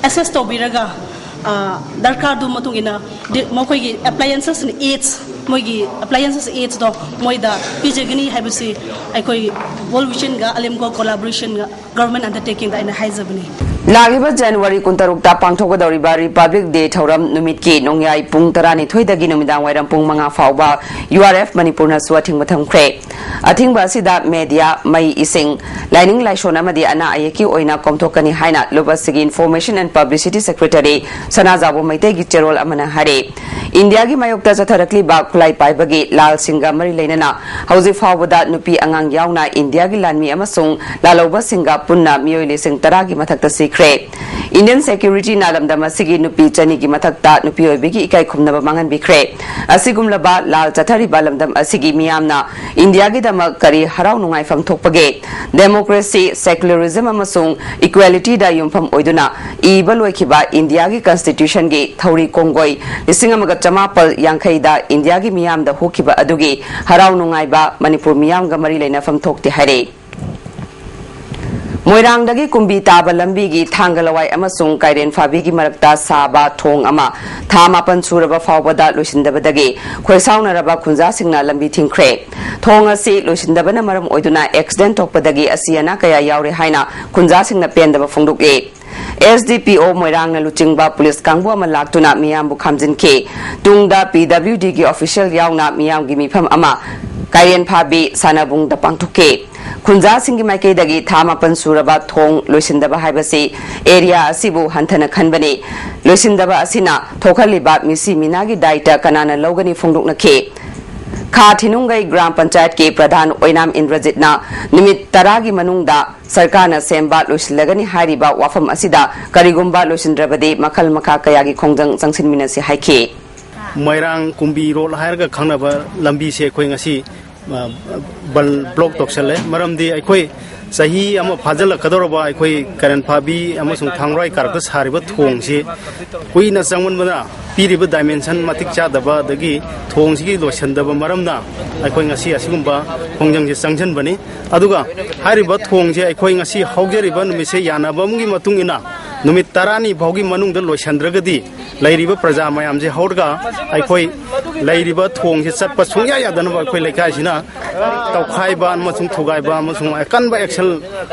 ꯑꯦꯁꯦꯁ ꯇꯧꯕꯤꯔꯒ, ꯑ, ꯗꯔꯀꯥꯔꯗꯨ ꯃꯇꯨꯡ ꯏꯟꯅ ꯗꯤ-, ꯃꯈꯣꯏꯒꯤ ꯑꯦꯄ꯭ꯂꯥꯌꯦꯟꯁꯦꯁ ꯑꯦꯗꯁ, ꯃꯣꯏꯒꯤ ꯑꯦꯄ꯭ꯂꯥꯌꯦꯟꯁꯦꯁ ꯑꯦꯗꯁꯇꯣ ꯃꯣꯏꯗ ꯄꯤꯖꯒꯅꯤ ꯍꯥꯏꯕꯁꯤ ꯑꯩꯈꯣꯏ ꯋꯥꯔꯜ ꯚꯤꯖꯟꯒ ꯑꯂꯤꯝꯀꯣ ꯀꯣꯂꯥꯕꯣꯔꯦꯁꯟꯒ ꯒꯚꯔꯟꯃꯦꯟꯠ ꯑꯟꯗꯔꯇꯦꯀꯤꯡꯗ ꯑꯩꯅ ꯍꯥꯏꯖꯕꯅꯤ꯫ ꯂꯥꯛꯂꯤꯕ ꯖꯅꯋꯥꯔꯤ ꯀꯨꯟꯇꯔꯨꯛꯇ ꯄꯥꯡꯊꯣꯛꯀꯗꯧꯔꯤꯕ ꯔꯤꯄꯕ꯭ꯂꯤꯛ ꯗꯦ ꯊꯧꯔꯝ ꯅꯨꯃꯤꯠꯀꯤ ꯅꯣꯡꯌꯥꯏ ꯄꯨꯡ ꯇꯔꯥꯅꯤꯊꯣꯏꯗꯒꯤ ꯅꯨꯃꯤꯗꯥꯡ ꯋꯥꯏꯔꯝ ꯄꯨꯡ ꯃꯉꯥ ꯐꯥꯎꯕ ꯌꯨ ꯑꯥꯔ ꯑꯦꯐ ꯃꯅꯤꯄꯨꯔꯅꯁꯨ ꯑꯊꯤꯡꯕ ꯊꯝꯈ꯭ꯔꯦ꯫ ꯑꯊꯤꯡꯕ ꯑꯁꯤꯗ ꯃꯦꯗꯤꯌꯥ, ꯃꯩ, ꯏꯁꯤꯡ, ꯂꯥꯏꯅꯤꯡ ꯂꯥꯏꯁꯣꯟ ꯑꯃꯗꯤ ꯑꯅꯥ ꯑꯌꯦꯛꯀꯤ ꯑꯣꯏꯅ ꯀꯣꯝꯊꯣꯛꯀꯅꯤ ꯍꯥꯏꯅ ꯂꯨꯞ ꯑꯁꯤꯒꯤ ꯏꯟꯐꯣꯔꯃꯦꯁꯟ ꯑꯦꯟ ꯄꯕ꯭ꯂꯤꯁꯤꯇꯤ ꯁꯦꯀ꯭ꯔꯦꯇꯔꯤ ꯁꯅꯥꯖꯥꯎꯕ ꯃꯩꯇꯩꯒꯤ ꯆꯦꯔꯣꯜ ꯑꯃꯅ ꯍꯥꯏꯔꯦ꯫ ꯏꯟꯗꯤꯌꯥꯒꯤ ꯃꯥꯌꯣꯛꯇ ꯆꯠꯊꯔꯛꯂꯤꯕ ꯈꯨꯠꯂꯥꯏ ꯄꯥꯏꯕꯒꯤ ꯂꯥꯜꯁꯤꯡꯒ ꯃꯔꯤ ꯂꯩꯅꯅ ꯍꯧꯖꯤꯛ ꯐꯥꯎꯕꯗ ꯅꯨꯄꯤ ꯑꯉꯥꯡ ꯌꯥꯎꯅ ꯏꯟꯗꯤꯌꯥꯒꯤ ꯂꯥꯟꯃꯤ ꯑꯃꯁꯨꯡ ꯂꯥꯜꯍꯧꯕꯁꯤꯡꯒ ꯄꯨꯟꯅ ꯃꯤꯑꯣꯏ ꯂꯤꯁꯤꯡ ꯇꯔꯥꯒꯤ ꯃꯊꯛꯇ ꯁꯤꯈ꯭ꯔꯦ꯫ ꯏꯟꯗꯤꯌꯟ ꯁꯦꯀ꯭ꯌꯨꯔꯤꯇꯤꯅ ꯂꯝꯗꯝ ꯑꯁꯤꯒꯤ ꯅꯨꯄꯤ ꯆꯅꯤꯒꯤ ꯃꯊꯛꯇ ꯅꯨꯄꯤ ꯑꯣꯏꯕꯤꯒꯤ ꯏꯀꯥꯏ ꯈꯨꯝꯅꯕ ꯃꯥꯡꯍꯟꯕꯤꯈ꯭ꯔꯦ꯫ ꯑꯁꯤꯒꯨꯝꯂꯕ ꯂꯥꯜ ꯆꯠꯊꯔꯤꯕ ꯂꯝꯗꯝ ꯑꯁꯤꯒꯤ ꯃꯤꯌꯥꯝꯅ ꯏꯟꯗꯤꯌꯥꯒꯤꯗꯃꯛ ꯀꯔꯤ ꯍꯔꯥꯎ ꯅꯨꯡꯉꯥꯏꯐꯝ ꯊꯣꯛꯄꯒꯦ? ꯗꯦꯃꯣꯀ꯭ꯔꯦꯁꯤ, ꯁꯦꯀ꯭ꯌꯨꯂꯔꯤꯖꯝ ꯑꯃꯁꯨꯡ ꯏꯀ꯭ꯋꯦꯂꯤꯇꯤꯗ ꯌꯨꯝꯐꯝ ꯑꯣꯏꯗꯨꯅ ꯏꯕ ꯂꯣꯏꯈꯤꯕ ꯏꯟꯗꯤꯌꯥꯒꯤ ꯀꯟꯁꯇꯤꯇ꯭ꯌꯨꯁꯟꯒꯤ ꯊꯧꯔꯤ ꯀꯣꯡꯒꯣꯏ ꯂꯤꯁꯤꯡ ꯑꯃꯒ ꯆꯃꯥꯄꯜ ꯌꯥꯡꯈꯩꯗ ꯏꯟꯗꯤꯌꯥꯒꯤ ꯃꯤꯌꯥꯝꯗ ꯍꯣꯈꯤꯕ ꯑꯗꯨꯒꯤ ꯍꯔꯥꯎ ꯅꯨꯡꯉꯥꯏꯕ ꯃꯅꯤꯄꯨꯔ ꯃꯤꯌꯥꯝꯒ ꯃꯔꯤ ꯂꯩꯅꯐꯝ ꯊꯣꯛꯇꯦ ꯍꯥꯏꯔꯦ꯫ ꯃꯣꯏꯔꯥꯡꯗꯒꯤ ꯀꯨꯝꯕꯤ ꯇꯥꯕ ꯂꯝꯕꯤꯒꯤ ꯊꯥꯡꯒ ꯂꯋꯥꯏ ꯑꯃꯁꯨꯡ ꯀꯥꯏꯔꯦꯟ ꯐꯥꯕꯤꯒꯤ ꯃꯔꯛꯇ ꯁꯥꯕ ꯊꯣꯡ ꯑꯃ ꯊꯥ ꯃꯥꯄꯟ ꯁꯨꯔꯕ ꯐꯥꯎꯕꯗ ꯂꯣꯏꯁꯤꯟꯗꯕꯗꯒꯤ ꯈꯣꯏꯁꯥꯎꯅꯔꯕ ꯈꯨꯟꯖꯥꯁꯤꯡꯅ ꯂꯝꯕꯤ ꯊꯤꯡꯈ꯭ꯔꯦ꯫ ꯊꯣꯡ ꯑꯁꯤ ꯂꯣꯏꯁꯤꯟꯗꯕꯅ ꯃꯔꯝ ꯑꯣꯏꯗꯨꯅ ꯑꯦꯛꯁꯤꯗꯦꯟ ꯊꯣꯛꯄꯗꯒꯤ ꯑꯁꯤ ꯑꯅꯥ ꯀꯌꯥ ꯌꯥꯎꯔꯦ ꯍꯥꯏꯅ ꯈꯨꯟꯖꯥꯁꯤꯡꯅ ꯄꯦꯟꯗꯕ ꯐꯣꯡꯗꯣꯛꯂꯤ꯫ ꯑꯦꯁ ꯗꯤ ꯄꯤ ꯑꯣ ꯃꯣꯏꯔꯥꯡꯅ ꯂꯨꯆꯤꯡꯕ ꯄꯨꯂꯤꯁ ꯀꯥꯡꯕꯨ ꯑꯃ ꯂꯥꯛꯇꯨꯅ ꯃꯤꯌꯥꯝꯕꯨ ꯈꯥꯝꯖꯤꯟꯈꯤ꯫ ꯇꯨꯡꯗ ꯄꯤ ꯗꯕ꯭ꯂꯤꯎ ꯗꯤꯒꯤ ꯑꯣꯐꯤꯁꯤꯌꯦꯜ ꯌꯥꯎꯅ ꯃꯤꯌꯥꯝꯒꯤ ꯃꯤꯐꯝ ꯑꯃ ꯀꯥꯏꯔꯦꯟ ꯐꯥꯕꯤ ꯁꯥꯟꯅꯕꯨꯡꯗ ꯄꯥꯡꯊꯣꯛꯈꯤ꯫ ꯈꯨꯟꯖꯥꯁꯤꯡꯒꯤ ꯃꯥꯏꯀꯩꯗꯒꯤ ꯊꯥ ꯃꯥꯄꯟ ꯁꯨꯔꯕ ꯊꯣꯡ ꯂꯣꯏꯁꯤꯟꯗꯕ ꯍꯥꯏꯕꯁꯤ ꯑꯦꯔꯤꯌꯥ ꯑꯁꯤꯕꯨ ꯍꯟꯊꯅ ꯈꯟꯕꯅꯤ꯫ ꯂꯣꯏꯁꯤꯟꯗꯕ ꯑꯁꯤꯅ ꯊꯣꯛꯍꯜꯂꯤꯕ ꯃꯤꯁꯤ ꯃꯤꯅꯥꯒꯤ ꯗꯥꯏꯇ ꯀꯅꯥꯅ ꯂꯧꯒꯅꯤ ꯐꯣꯡꯗꯣꯛꯅꯈꯤ꯫ ꯈꯥ ꯊꯤꯅꯨꯡꯒꯩ ꯒ꯭ꯔꯥꯝ ꯄꯟꯆꯥꯌꯠꯀꯤ ꯄ꯭ꯔꯙꯥꯟ ꯑꯣꯏꯅꯥꯝ ꯏꯟꯗ꯭ꯔꯖꯤꯠꯅ ꯅꯨꯃꯤꯠ ꯇꯔꯥꯒꯤ ꯃꯅꯨꯡꯗ ꯁꯔꯀꯥꯔꯅ ꯁꯦꯝꯕ ꯂꯣꯏꯁꯤꯜꯂꯒꯅꯤ ꯍꯥꯏꯔꯤꯕ ꯋꯥꯐꯝ ꯑꯁꯤꯗ ꯀꯔꯤꯒꯨꯝꯕ ꯂꯣꯏꯁꯤꯟꯗ꯭ꯔꯕꯗꯤ ꯃꯈꯜ ꯃꯈꯥ ꯀꯌꯥꯒꯤ ꯈꯣꯡꯖꯪ ꯆꯪꯁꯤꯟꯃꯤꯟꯅꯁꯤ ꯍꯥꯏꯈꯤ꯫ ꯃꯣꯏꯔꯥꯡ ꯀꯨꯝꯕꯤ ꯔꯣꯗ ꯍꯥꯏꯔꯒ ꯈꯪꯅꯕ ꯂꯝꯕꯤꯁꯦ ꯑꯩꯈꯣꯏ ꯉꯁꯤ, ꯑ, ꯕꯟ ꯕ꯭ꯂꯣꯛ ꯇꯧꯁꯜꯂꯦ꯫ ꯃꯔꯝꯗꯤ ꯑꯩꯈꯣꯏ ꯆꯍꯤ ꯑꯃ ꯐꯥꯖꯤꯜꯂꯛꯀꯗꯧꯔꯕ ꯑꯩꯈꯣꯏ ꯀꯥꯏꯔꯦꯟ ꯐꯥꯕꯤ ꯑꯃꯁꯨꯡ ꯊꯥꯡꯔꯣꯏ ꯀꯥꯔꯛꯇ ꯁꯥꯔꯤꯕ ꯊꯣꯡꯁꯤ ꯀꯨꯏꯅ ꯆꯪꯃꯟꯕꯅ ꯄꯤꯔꯤꯕ ꯗꯥꯏꯃꯦꯟꯁꯟ ꯃꯇꯤꯛ ꯆꯥꯗꯕ ꯑꯗꯒꯤ ꯊꯣꯡꯁꯤꯒꯤ ꯂꯣꯏꯁꯤꯟꯗꯕ ꯃꯔꯝꯅ ꯑꯩꯈꯣꯏ ꯉꯁꯤ ꯑꯁꯤꯒꯨꯝꯕ ꯈꯣꯡꯖꯪꯁꯦ ꯆꯪꯁꯤꯟꯕꯅꯤ꯫ ꯑꯗꯨꯒ ꯍꯥꯏꯔꯤꯕ ꯊꯣꯡꯁꯦ ꯑꯩꯈꯣꯏ ꯉꯁꯤ ꯍꯧꯖꯔꯤꯕ ꯅꯨꯃꯤꯠꯁꯦ ꯌꯥꯅꯕ ꯑꯃꯒꯤ ꯃꯇꯨꯡ ꯏꯟꯅ ꯅꯨꯃꯤꯠ ꯇꯔꯥꯅꯤ ꯐꯥꯎꯒꯤ ꯃꯅꯨꯡꯗ ꯂꯣꯏꯁꯤꯟꯗ꯭ꯔꯒꯗꯤ ꯂꯩꯔꯤꯕ ꯄ꯭ꯔꯖꯥ ꯃꯌꯥꯝꯁꯦ ꯍꯧꯔꯒ ꯑꯩꯈꯣꯏ ꯂꯩꯔꯤꯕ ꯊꯣꯡꯁꯦ ꯆꯠꯄ ꯁꯨꯡꯌꯥ ꯌꯥꯗꯅꯕ ꯑꯩꯈꯣꯏ ꯂꯩꯀꯥꯏꯁꯤꯅ ꯇꯧꯈꯥꯏꯕ ꯑꯃꯁꯨꯡ ꯊꯨꯒꯥꯏꯕ ꯑꯃꯁꯨꯡ ꯑꯀꯟꯕ ꯑꯦꯛꯁꯟ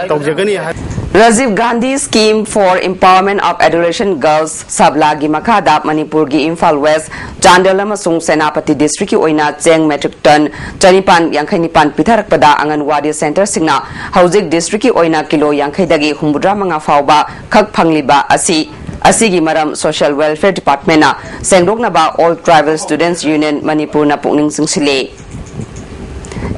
ꯇꯧꯖꯒꯅꯤ ꯍꯥꯏ꯫ Rajiv Gandhi Scheme for Empowerment of Adolescent Girls, ꯁꯕꯂꯥꯒꯤ ꯃꯈꯥꯗ ꯃꯅꯤꯄꯨꯔꯒꯤ ꯏꯝꯐꯥꯜ ꯋꯦꯁ, ꯆꯥꯟꯗꯦꯜ ꯑꯃꯁꯨꯡ ꯁꯦꯅꯥꯄꯇꯤ ꯗꯤꯁꯇ꯭ꯔꯤꯛꯀꯤ ꯑꯣꯏꯅ ꯆꯦꯡ ꯃꯦꯇ꯭ꯔꯤꯛ ꯇꯟ ꯆꯅꯤꯄꯥꯟ ꯌꯥꯡꯈꯩ ꯅꯤꯄꯥꯟ ꯄꯤꯊꯔꯛꯄꯗ ꯑꯪꯒꯟꯋꯥꯗꯤ ꯁꯦꯟꯇꯔꯁꯤꯡꯅ ꯍꯧꯖꯤꯛ ꯗꯤꯁꯇ꯭ꯔꯤꯛꯀꯤ ꯑꯣꯏꯅ ꯀꯤꯂꯣ ꯌꯥꯡꯈꯩꯗꯒꯤ ꯍꯨꯝꯐꯨꯇꯔꯥ ꯃꯉꯥ ꯐꯥꯎꯕ ꯈꯛ ꯐꯪꯂꯤꯕ ꯑꯁꯤ, ꯑꯁꯤꯒꯤ ꯃꯔꯝ Social Welfare Departmentꯅ ꯁꯦꯡꯗꯣꯛꯅꯕ All Tribal Students Union ꯃꯅꯤꯄꯨꯔꯅ ꯄꯨꯛꯅꯤꯡ ꯆꯤꯡꯁꯤꯜꯂꯤ꯫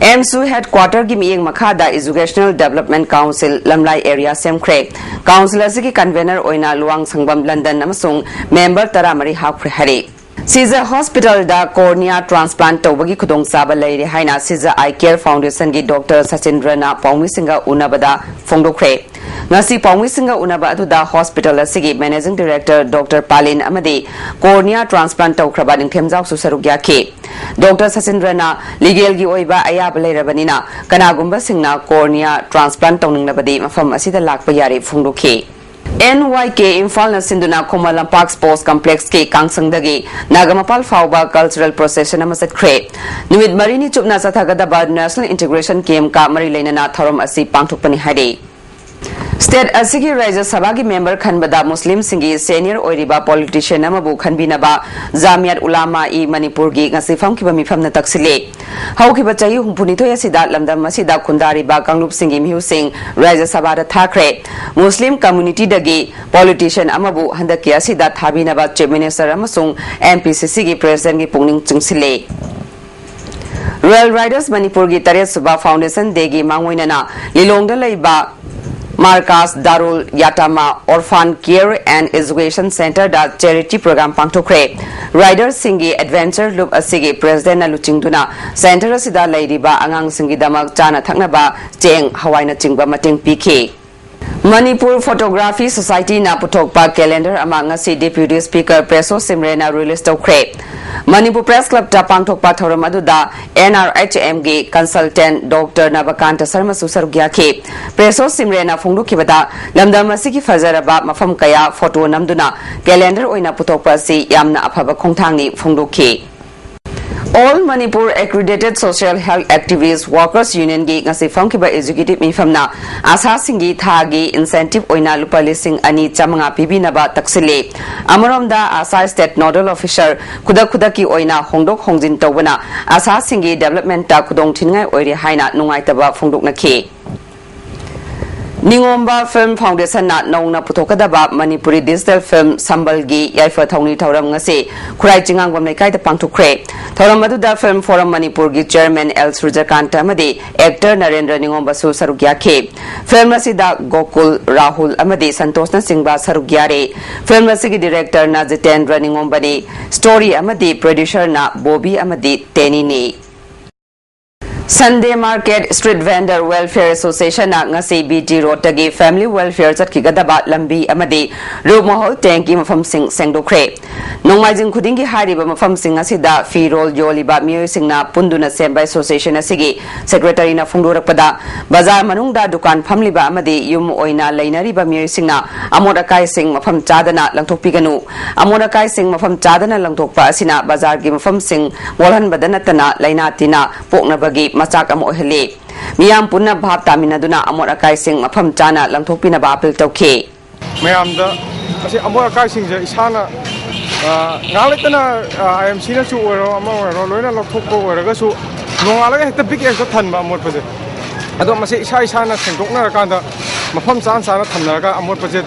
ꯑꯦꯝꯁꯨ ꯍꯦꯗꯀ꯭ꯋꯥꯇꯔꯒꯤ ꯃꯤꯠꯌꯦꯡ ꯃꯈꯥꯗ Educational Development Council ꯂꯝꯂꯥꯏ ꯑꯦꯔꯤꯌꯥ ꯁꯦꯝꯈ꯭ꯔꯦ꯫ ꯀꯥꯎꯟꯁꯤꯜ ꯑꯁꯤꯒꯤ ꯀꯟꯚꯦꯅꯔ ꯑꯣꯏꯅ ꯂꯨꯋꯥꯡꯁꯪꯕꯝ ꯂꯟꯗꯟ ꯑꯃꯁꯨꯡ ꯃꯦꯝꯕꯔ ꯇꯔꯥꯃꯔꯤ ꯍꯥꯞꯈ꯭ꯔꯦ ꯍꯥꯏꯔꯤ꯫ ꯁꯤꯖ ꯍꯣꯁꯄꯤꯇꯥꯜꯗ ꯀꯣꯔꯅꯤꯌꯥ ꯇ꯭ꯔꯥꯟꯁꯄ꯭ꯂꯥꯟꯠ ꯇꯧꯕꯒꯤ ꯈꯨꯗꯣꯡꯆꯥꯕ ꯂꯩꯔꯦ ꯍꯥꯏꯅ ꯁꯤꯖ ꯑꯥꯏ ꯀꯦꯌꯔ ꯐꯥꯎꯟꯗꯦꯁꯟꯒꯤ ꯗꯣꯛꯇꯔ ꯁꯆꯤꯟꯗ꯭ꯔꯅ ꯄꯥꯎꯃꯤꯁꯤꯡꯒ ꯎꯅꯕꯗ ꯐꯣꯡꯗꯣꯛꯈ꯭ꯔꯦ꯫ ꯉꯁꯤ ꯄꯥꯎꯃꯤꯁꯤꯡꯒ ꯎꯅꯕ ꯑꯗꯨꯗ ꯍꯣꯁꯄꯤꯇꯥꯜ ꯑꯁꯤꯒꯤ ꯃꯦꯅꯦꯖꯤꯡ ꯗꯤꯔꯦꯛꯇꯔ ꯗꯣꯛꯇꯔ ꯄꯥꯂꯤꯟ ꯑꯃꯗꯤ ꯀꯣꯔꯅꯤꯌꯥ ꯇ꯭ꯔꯥꯟꯁꯄ꯭ꯂꯥꯟꯠ ꯇꯧꯈ꯭ꯔꯕ ꯅꯤꯡꯊꯦꯝꯖꯥꯎꯁꯨ ꯁꯔꯨꯛ ꯌꯥꯈꯤ꯫ ꯗꯣꯛꯇꯔ ꯁꯆꯤꯟꯗ꯭ꯔꯅ ꯂꯤꯒꯦꯜꯒꯤ ꯑꯣꯏꯕ ꯑꯌꯥꯕ ꯂꯩꯔꯕꯅꯤꯅ ꯀꯅꯥꯒꯨꯝꯕꯁꯤꯡꯅ ꯀꯣꯔꯅꯤꯌꯥ ꯇ꯭ꯔꯥꯟꯁꯄ꯭ꯂꯥꯟꯠ ꯇꯧꯅꯤꯡꯂꯕꯗꯤ ꯃꯐꯝ ꯑꯁꯤꯗ ꯂꯥꯛꯄ ꯌꯥꯔꯦ ꯐꯣꯡꯗꯣꯛꯈꯤ꯫ ꯑꯦꯟ ꯋꯥꯏ ꯀꯦ ꯏꯝꯐꯥꯜꯅ ꯁꯤꯟꯗꯨꯅ ꯈꯨꯃꯟ ꯂꯝꯄꯥꯛ ꯁ꯭ꯄꯣꯔꯠꯁ ꯀꯝꯄ꯭ꯂꯦꯛꯁꯀꯤ ꯀꯥꯡꯁꯪꯗꯒꯤ ꯅꯥꯒꯥꯃꯄꯥꯜ ꯐꯥꯎꯕ ꯀꯜꯆꯔꯦꯜ ꯄ꯭ꯔꯣꯁꯦꯁꯟ ꯑꯃ ꯆꯠꯈ꯭ꯔꯦ꯫ ꯅꯨꯃꯤꯠ ꯃꯔꯤꯅꯤ ꯆꯨꯞꯅ ꯆꯠꯊꯒꯗꯕ ꯅꯦꯁꯅꯦꯜ ꯏꯟꯇꯤꯒ꯭ꯔꯦꯁꯟ ꯀꯦꯝꯞꯀ ꯃꯔꯤ ꯂꯩꯅꯅ ꯊꯧꯔꯝ ꯑꯁꯤ ꯄꯥꯡꯊꯣꯛꯄꯅꯤ ꯍꯥꯏꯔꯤ꯫ ꯁ꯭ꯇꯦꯠ ꯑꯁꯤꯒꯤ ꯔꯥꯖ꯭ꯌ ꯁꯚꯥꯒꯤ ꯃꯦꯝꯕꯔ ꯈꯟꯕꯗ ꯃꯨꯁꯂꯤꯝꯁꯤꯡꯒꯤ ꯁꯦꯅꯤꯌꯔ ꯑꯣꯏꯔꯤꯕ ꯄꯣꯂꯤꯇꯤꯁꯤꯌꯟ ꯑꯃꯕꯨ ꯈꯟꯕꯤꯅꯕ ꯖꯥꯃꯤꯌꯠ ꯎꯂꯥꯃꯥ ꯏ ꯃꯅꯤꯄꯨꯔꯒꯤ ꯉꯁꯤ ꯐꯝꯈꯤꯕ ꯃꯤꯐꯝꯅ ꯇꯛꯁꯤꯜꯂꯤ꯫ ꯍꯧꯈꯤꯕ ꯆꯍꯤ ꯍꯨꯝꯐꯨꯅꯤꯊꯣꯏ ꯑꯁꯤꯗ ꯂꯝꯗꯝ ꯑꯁꯤꯗ ꯈꯨꯟꯗꯥꯔꯤꯕ ꯀꯥꯡꯂꯨꯞꯁꯤꯡꯒꯤ ꯃꯤꯍꯨꯠꯁꯤꯡ ꯔꯥꯖ꯭ꯌ ꯁꯚꯥꯗ ꯊꯥꯈ꯭ꯔꯦ꯫ ꯃꯨꯁꯂꯤꯝ ꯀꯝꯃ꯭ꯌꯨꯅꯤꯇꯤꯗꯒꯤ ꯄꯣꯂꯤꯇꯤꯁꯤꯌꯟ ꯑꯃꯕꯨ ꯍꯟꯗꯛꯀꯤ ꯑꯁꯤꯗ ꯊꯥꯕꯤꯅꯕ ꯆꯤꯐ ꯃꯤꯅꯤꯁꯇꯔ ꯑꯃꯁꯨꯡ ꯑꯦꯝ ꯄꯤ ꯁꯤ ꯁꯤꯒꯤ ꯄ꯭ꯔꯦꯁꯤꯗꯦꯟꯠꯀꯤ ꯄꯨꯛꯅꯤꯡ ꯆꯤꯡꯁꯤꯜꯂꯤ꯫ ꯔꯣꯌꯦꯜ ꯔꯥꯏꯗꯔꯁ ꯃꯅꯤꯄꯨꯔꯒꯤ ꯇꯔꯦꯠ ꯁꯨꯕ ꯐꯥꯎꯟꯗꯦꯁꯟ ꯗꯦꯒꯤ ꯃꯥꯡꯑꯣꯏꯅꯅ ꯂꯤꯂꯣꯡꯗ ꯂꯩꯕ ꯃꯥꯔꯀꯥꯁ ꯗꯥꯔꯨꯜ ꯌꯥꯇꯥꯃꯥ ꯑꯣꯔꯐꯥꯟ ꯀꯦꯌꯔ ꯑꯦꯟ ꯑꯦꯖꯨꯀꯦꯁꯟ ꯁꯦꯟꯇꯔꯗ ꯆꯦꯔꯤꯇꯤ ꯄ꯭ꯔꯣꯒ꯭ꯔꯥꯝ ꯄꯥꯡꯊꯣꯛꯈ꯭ꯔꯦ꯫ ꯔꯥꯏꯗꯔꯁꯤꯡꯒꯤ ꯑꯦꯗꯚꯦꯟꯆꯔ ꯂꯨꯞ ꯑꯁꯤꯒꯤ ꯄ꯭ꯔꯦꯁꯤꯗꯦꯟꯠꯅ ꯂꯨꯆꯤꯡꯗꯨꯅ ꯁꯦꯟꯇꯔ ꯑꯁꯤꯗ ꯂꯩꯔꯤꯕ ꯑꯉꯥꯡꯁꯤꯡꯒꯤꯗꯃꯛ ꯆꯥꯅ ꯊꯛꯅꯕ ꯆꯦꯡ, ꯍꯋꯥꯏꯅꯆꯤꯡꯕ ꯃꯇꯦꯡ ꯄꯤꯈꯤ꯫ ꯃꯅꯤꯄꯨꯔ ꯐꯣꯇꯣꯒ꯭ꯔꯥꯐꯤ ꯁꯣꯁꯥꯏꯇꯤꯅ ꯄꯨꯊꯣꯛꯄ ꯀꯦꯂꯦꯟꯗꯔ ꯑꯃ ꯉꯁꯤ ꯗꯤꯄ꯭ꯌꯨꯇꯤ ꯁ꯭ꯄꯤꯀꯔ ꯄ꯭ꯔꯦꯁꯣ ꯁꯤꯝꯔꯦꯅ ꯔꯤꯂꯤꯖ ꯇꯧꯈ꯭ꯔꯦ꯫ ꯃꯅꯤꯄꯨꯔ ꯄ꯭ꯔꯦꯁ ꯀ꯭ꯂꯕꯇ ꯄꯥꯡꯊꯣꯛꯄ ꯊꯧꯔꯝ ꯑꯗꯨꯗ ꯑꯦꯟ ꯑꯥꯔ ꯑꯩꯆ ꯑꯦꯝꯒꯤ ꯀꯟꯁꯜꯇꯦꯟꯠ ꯗꯣꯛꯇꯔ ꯅꯕꯀꯥꯟꯇ ꯁꯔꯃꯁꯨ ꯁꯔꯨꯛ ꯌꯥꯈꯤ꯫ ꯄ꯭ꯔꯦꯁꯣ ꯁꯤꯝꯔꯦꯅ ꯐꯣꯡꯗꯣꯛꯈꯤꯕꯗ, ꯂꯝꯗꯝ ꯑꯁꯤꯒꯤ ꯐꯖꯔꯕ ꯃꯐꯝ ꯀꯌꯥ ꯐꯣꯇꯣ ꯅꯝꯗꯨꯅ ꯀꯦꯂꯦꯟꯗꯔ ꯑꯣꯏꯅ ꯄꯨꯊꯣꯛꯄ ꯑꯁꯤ ꯌꯥꯝꯅ ꯑꯐꯕ ꯈꯣꯡꯊꯥꯡꯅꯤ ꯐꯣꯡꯗꯣꯛꯈꯤ꯫ All Manipur Accredited Social Health Activist Workers Unionꯒꯤ ꯉꯁꯤ ꯐꯝꯈꯤꯕ executive ꯃꯤꯐꯝꯅ ꯑꯁꯥꯁꯤꯡꯒꯤ ꯊꯥꯒꯤ incentive ꯑꯣꯏꯅ ꯂꯨꯄꯥ ꯂꯤꯁꯤꯡ ꯑꯅꯤ ꯆꯥꯃꯉꯥ ꯄꯤꯕꯤꯅꯕ ꯇꯛꯁꯤꯜꯂꯤ꯫ ꯑꯃꯔꯣꯝꯗ, ꯑꯁꯥ state nodal officer ꯈꯨꯗꯛ ꯈꯨꯗꯛꯀꯤ ꯑꯣꯏꯅ ꯍꯣꯡꯗꯣꯛ ꯍꯣꯡꯖꯤꯟ ꯇꯧꯕꯅ ꯑꯁꯥꯁꯤꯡꯒꯤ developmentꯇ ꯈꯨꯗꯣꯡ ꯊꯤꯅꯤꯡꯉꯥꯏ ꯑꯣꯏꯔꯦ ꯍꯥꯏꯅ ꯅꯨꯡꯉꯥꯏꯇꯕ ꯐꯣꯡꯗꯣꯛꯅꯈꯤ꯫ ꯅꯤꯉꯣꯝꯕ Film Foundationꯅ ꯅꯧꯅ ꯄꯨꯊꯣꯛꯀꯗꯕ ꯃꯅꯤꯄꯨꯔꯤ digital film ꯁꯝꯕꯜꯒꯤ ꯌꯥꯏꯐ ꯊꯧꯅꯤ ꯊꯧꯔꯝ ꯉꯁꯤ ꯈꯨꯔꯥꯏ ꯆꯤꯉꯥꯡꯕꯝ ꯂꯩꯀꯥꯏꯗ ꯄꯥꯡꯊꯣꯛꯈ꯭ꯔꯦ꯫ ꯊꯧꯔꯝ ꯑꯗꯨꯗ Film Forum ꯃꯅꯤꯄꯨꯔꯒꯤ chairman ꯑꯦꯜ ꯁꯨꯔꯖꯀꯥꯟꯇ ꯑꯃꯗꯤ actor ꯅꯔꯦꯟꯗ꯭ꯔ ꯅꯤꯉꯣꯝꯕꯁꯨ ꯁꯔꯨꯛ ꯌꯥꯈꯤ꯫ Film ꯑꯁꯤꯗ ꯒꯣꯀꯨꯜ, ꯔꯥꯍꯨꯜ ꯑꯃꯗꯤ ꯁꯟꯇꯣꯁꯅꯆꯤꯡꯕ ꯁꯔꯨꯛ ꯌꯥꯔꯦ꯫ Film ꯑꯁꯤꯒꯤ directorꯅ ꯖꯤꯇꯦꯟꯗ꯭ꯔ ꯅꯤꯉꯣꯝꯕꯅꯤ꯫ Story ꯑꯃꯗꯤ producerꯅ ꯕꯣꯕꯤ ꯑꯃꯗꯤ ꯇꯦꯅꯤꯅꯤ꯫ Sunday Market Street Vendor Welfare Associationꯅ ꯉꯁꯤ ꯕꯤ ꯇꯤ ꯔꯣꯗꯇꯒꯤ Family Welfare ꯆꯠꯈꯤꯒꯗꯕ ꯂꯝꯕꯤ ꯑꯃꯗꯤ ꯔꯨꯞꯃꯍꯜ ꯇꯦꯡꯀꯤ ꯃꯐꯝꯁꯤꯡ ꯁꯦꯡꯗꯣꯛꯈ꯭ꯔꯦ꯫ ꯅꯣꯡꯃꯥꯏꯖꯤꯡ ꯈꯨꯗꯤꯡꯒꯤ ꯍꯥꯏꯔꯤꯕ ꯃꯐꯝꯁꯤꯡ ꯑꯁꯤꯗ ꯐꯤꯔꯣꯜ ꯌꯣꯜꯂꯤꯕ ꯃꯤꯑꯣꯏꯁꯤꯡꯅ ꯄꯨꯟꯗꯨꯅ ꯁꯦꯝꯕ association ꯑꯁꯤꯒꯤ secretaryꯅ ꯐꯣꯡꯗꯣꯔꯛꯄꯗ, ꯕꯖꯥꯔ ꯃꯅꯨꯡꯗ ꯗꯨꯀꯥꯟ ꯐꯝꯂꯤꯕ ꯑꯃꯗꯤ ꯌꯨꯝ ꯑꯣꯏꯅ ꯂꯩꯅꯔꯤꯕ ꯃꯤꯑꯣꯏꯁꯤꯡꯅ ꯑꯃꯣꯠ ꯑꯀꯥꯏꯁꯤꯡ ꯃꯐꯝ ꯆꯥꯗꯅ ꯂꯪꯊꯣꯛꯄꯤꯒꯅꯨ꯫ ꯑꯃꯣꯠ ꯑꯀꯥꯏꯁꯤꯡ ꯃꯐꯝ ꯆꯥꯗꯅ ꯂꯪꯊꯣꯛꯄ ꯑꯁꯤꯅ ꯕꯖꯥꯔꯒꯤ ꯃꯐꯝꯁꯤꯡ ꯃꯣꯠꯍꯟꯕꯗ ꯅꯠꯇꯅ ꯂꯥꯏꯅꯥ ꯇꯤꯟꯅ ꯄꯣꯛꯅꯕꯒꯤ ꯃꯆꯥꯛ ꯑꯃ ꯑꯣꯏꯍꯜꯂꯤ꯫ ꯃꯤꯌꯥꯝ ꯄꯨꯟꯅ ꯚꯥꯞ ꯇꯥꯃꯤꯟꯅꯗꯨꯅ ꯑꯃꯣꯠ ꯑꯀꯥꯏꯁꯤꯡ ꯃꯐꯝ ꯆꯥꯅ ꯂꯪꯊꯣꯛꯄꯤꯅꯕ appeal ꯇꯧꯈꯤ꯫ ꯃꯌꯥꯝꯗ ꯑꯁꯤ ꯑꯃꯣꯠ ꯑꯀꯥꯏꯁꯤꯡꯁꯦ ꯏꯁꯥꯅ, ꯑ, ꯉꯥꯏꯍꯥꯛ ꯂꯩꯇꯅ, ꯑ, ꯑꯥꯏ ꯑꯦꯝ ꯁꯤꯅꯁꯨ ꯑꯣꯏꯔꯣ, ꯑꯃ ꯑꯣꯏꯔꯣ, ꯂꯣꯏꯅ ꯂꯧꯊꯣꯛꯄ ꯑꯣꯏꯔꯒꯁꯨ ꯅꯣꯡꯉꯥꯜꯂꯒ ꯍꯦꯛꯇ big Aꯒ ꯊꯟꯕ ꯑꯃꯣꯠꯄꯁꯦ꯫ ꯑꯗꯣ ꯃꯁꯤ ꯏꯁꯥ ꯏꯁꯥꯅ ꯁꯦꯡꯗꯣꯛꯅꯔꯀꯥꯟꯗ ꯃꯐꯝ ꯆꯥꯅ ꯆꯥꯅ ꯊꯝꯅꯔꯒ ꯑꯃꯣꯠꯄꯁꯦ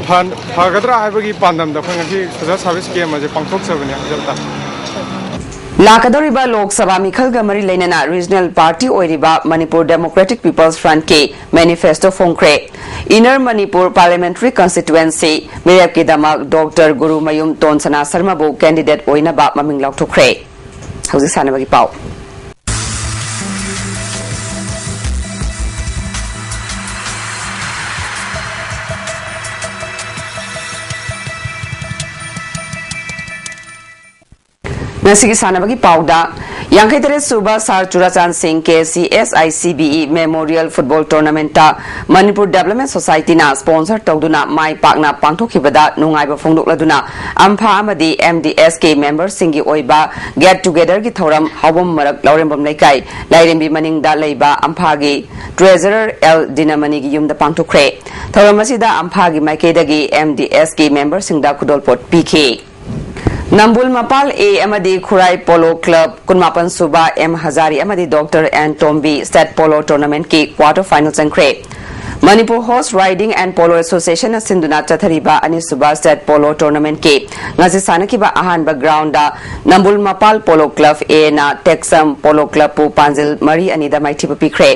ꯐ-, ꯐꯒꯗ꯭ꯔꯥ ꯍꯥꯏꯕꯒꯤ ꯄꯥꯟꯗꯝꯗ ꯑꯩꯈꯣꯏ ꯉꯁꯤ social service camp ꯑꯁꯦ ꯄꯥꯡꯊꯣꯛꯆꯕꯅꯦ ꯍꯧꯖꯤꯛ ꯍꯞꯇꯥ꯫ ꯂꯥꯛꯀꯗꯧꯔꯤꯕ ꯂꯣꯛ ꯁꯚꯥ ꯃꯤꯈꯜꯒ ꯃꯔꯤ ꯂꯩꯅꯅ regional party ꯑꯣꯏꯔꯤꯕ Manipur Democratic People's Frontꯀꯤ manifesto ꯐꯣꯡꯈ꯭ꯔꯦ꯫ Inner Manipur Parliamentary Constituency ꯃꯤꯔꯦꯞꯀꯤꯗꯃꯛ ꯗꯣꯛꯇꯔ ꯒꯨꯔꯨꯃꯌꯨꯝ ꯇꯣꯟꯁꯅꯥ ꯁꯔꯃꯕꯨ candidate ꯑꯣꯏꯅꯕ ꯃꯃꯤꯡ ꯂꯥꯎꯊꯣꯛꯈ꯭ꯔꯦ꯫ ꯍꯧꯖꯤꯛ ꯁꯥꯟꯅꯕꯒꯤ ꯄꯥꯎ꯫ ꯉꯁꯤꯒꯤ ꯁꯥꯟꯅꯕꯒꯤ ꯄꯥꯎꯗ, ꯌꯥꯡꯈꯩ ꯇꯔꯦꯠ ꯁꯨꯕ ꯁꯥꯔ ꯆꯨꯔꯥꯆꯥꯟ ꯁꯤꯡ K C S I C B E memorial football ꯇꯣꯔꯅꯥꯃꯦꯟꯠꯇ ꯃꯅꯤꯄꯨꯔ ꯗꯤꯕꯦꯂꯞꯃꯦꯟꯠ ꯁꯣꯁꯥꯏꯇꯤꯅ ꯁ꯭ꯄꯣꯟꯁꯔ ꯇꯧꯗꯨꯅ ꯃꯥꯏ ꯄꯥꯛꯅ ꯄꯥꯡꯊꯣꯛꯈꯤꯕꯗ ꯅꯨꯡꯉꯥꯏꯕ ꯐꯣꯡꯗꯣꯛꯂꯗꯨꯅ ꯑꯝꯐꯥ ꯑꯃꯗꯤ ꯑꯦꯝ ꯗꯤ ꯑꯦꯁ ꯀꯦ ꯃꯦꯝꯕꯔꯁꯤꯡꯒꯤ ꯑꯣꯏꯕ ꯒꯦꯠ ꯇꯨꯒꯦꯗꯔꯒꯤ ꯊꯧꯔꯝ ꯍꯥꯎꯕꯝ ꯃꯔꯛ ꯂꯧꯔꯦꯝꯕꯝ ꯂꯩꯀꯥꯏ ꯂꯥꯏꯔꯦꯝꯕꯤ ꯃꯅꯤꯡꯗ ꯂꯩꯕ ꯑꯝꯐꯥꯒꯤ ꯇ꯭ꯔꯦꯖꯔꯔ ꯑꯦꯜ ꯗꯤꯅꯃꯅꯤꯒꯤ ꯌꯨꯝꯗ ꯄꯥꯡꯊꯣꯛꯈ꯭ꯔꯦ꯫ ꯊꯧꯔꯝ ꯑꯁꯤꯗ ꯑꯝꯐꯥꯒꯤ ꯃꯥꯏꯀꯩꯗꯒꯤ ꯑꯦꯝ ꯗꯤ ꯑꯦꯁ ꯀꯦ ꯃꯦꯝꯕꯔꯁꯤꯡꯗ ꯈꯨꯗꯣꯜꯄꯣꯠ ꯄꯤꯈꯤ꯫ ꯅꯝꯕꯨꯜ ꯃꯄꯥꯜ ꯑꯦ ꯑꯃꯗꯤ ꯈꯨꯔꯥꯏ ꯄꯣꯂꯣ ꯀ꯭ꯂꯕ ꯀꯨꯟꯃꯥꯄꯟ ꯁꯨꯕ ꯑꯦꯝ ꯍꯖꯥꯔꯤ ꯑꯃꯗꯤ doctor N Tombi state polo ꯇꯣꯔꯅꯥꯃꯦꯟꯠꯀꯤ ꯀ꯭ꯋꯥꯔꯇꯔ ꯐꯥꯏꯅꯦꯜ ꯆꯪꯈ꯭ꯔꯦ꯫ Manipur horse riding and polo ꯑꯦꯁꯣꯁꯤꯌꯦꯁꯟꯅ ꯁꯤꯟꯗꯨꯅ ꯆꯠꯊꯔꯤꯕ ꯑꯅꯤꯁꯨꯕ ꯁ꯭ꯇꯦꯠ ꯄꯣꯂꯣ ꯇꯣꯔꯅꯥꯃꯦꯟꯠꯀꯤ ꯉꯁꯤ ꯁꯥꯟꯅꯈꯤꯕ ꯑꯍꯥꯟꯕ ꯒ꯭ꯔꯥꯎꯟꯗ ꯅꯝꯕꯨꯜ ꯃꯄꯥꯜ ꯄꯣꯂꯣ ꯀ꯭ꯂꯕ ꯑꯦꯅ ꯇꯦꯛꯆꯝ ꯄꯣꯂꯣ ꯀ꯭ꯂꯕꯄꯨ ꯄꯥꯟꯖꯤꯜ ꯃꯔꯤ ꯑꯅꯤꯗ ꯃꯥꯏꯊꯤꯕ ꯄꯤꯈ꯭ꯔꯦ꯫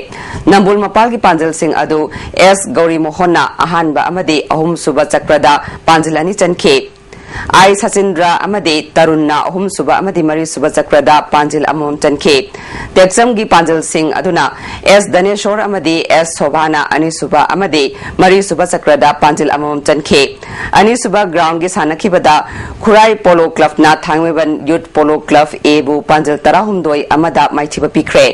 ꯅꯝꯕꯨꯜ ꯃꯄꯥꯜꯒꯤ ꯄꯥꯟꯖꯤꯜꯁꯤꯡ ꯑꯗꯨ ꯑꯦꯁ ꯒꯧꯔꯤꯃꯣꯍꯟꯅ ꯑꯍꯥꯟꯕ ꯑꯃꯗꯤ ꯑꯍꯨꯝꯁꯨꯕ ꯆꯀ꯭ꯔꯗ ꯄꯥꯟꯖꯤꯜ ꯑꯅꯤ ꯆꯟꯈꯤ꯫ ꯑꯥꯏ ꯁꯆꯤꯟꯗ꯭ꯔ ꯑꯃꯗꯤ ꯇꯔꯨꯟꯅ ꯑꯍꯨꯝꯁꯨꯕ ꯑꯃꯗꯤ ꯃꯔꯤꯁꯨꯕ ꯆꯀ꯭ꯔꯗ ꯄꯥꯟꯖꯤꯜ ꯑꯃꯃꯝ ꯆꯟꯈꯤ꯫ ꯇꯦꯛꯆꯝꯒꯤ ꯄꯥꯟꯖꯤꯜꯁꯤꯡ ꯑꯗꯨꯅ ꯑꯦꯁ ꯗꯅꯦꯁꯣꯔ ꯑꯃꯗꯤ ꯑꯦꯁ ꯁꯣꯚꯥꯅ ꯑꯅꯤꯁꯨꯕ ꯑꯃꯗꯤ ꯃꯔꯤꯁꯨꯕ ꯆꯀ꯭ꯔꯗ ꯄꯥꯟꯖꯤꯜ ꯑꯃꯃꯝ ꯆꯟꯈꯤ꯫ ꯑꯅꯤꯁꯨꯕ ꯒ꯭ꯔꯥꯎꯟꯒꯤ ꯁꯥꯟꯅꯈꯤꯕꯗ ꯈꯨꯔꯥꯏ ꯄꯣꯂꯣ ꯀ꯭ꯂꯕꯅ ꯊꯥꯡꯃꯩꯕꯟ ꯌꯨꯠ ꯄꯣꯂꯣ ꯀ꯭ꯂꯕ ꯑꯦꯕꯨ ꯄꯥꯟꯖꯤꯜ ꯇꯔꯥꯍꯨꯝꯗꯣꯏ ꯑꯃꯗ ꯃꯥꯏꯊꯤꯕ ꯄꯤꯈ꯭ꯔꯦ꯫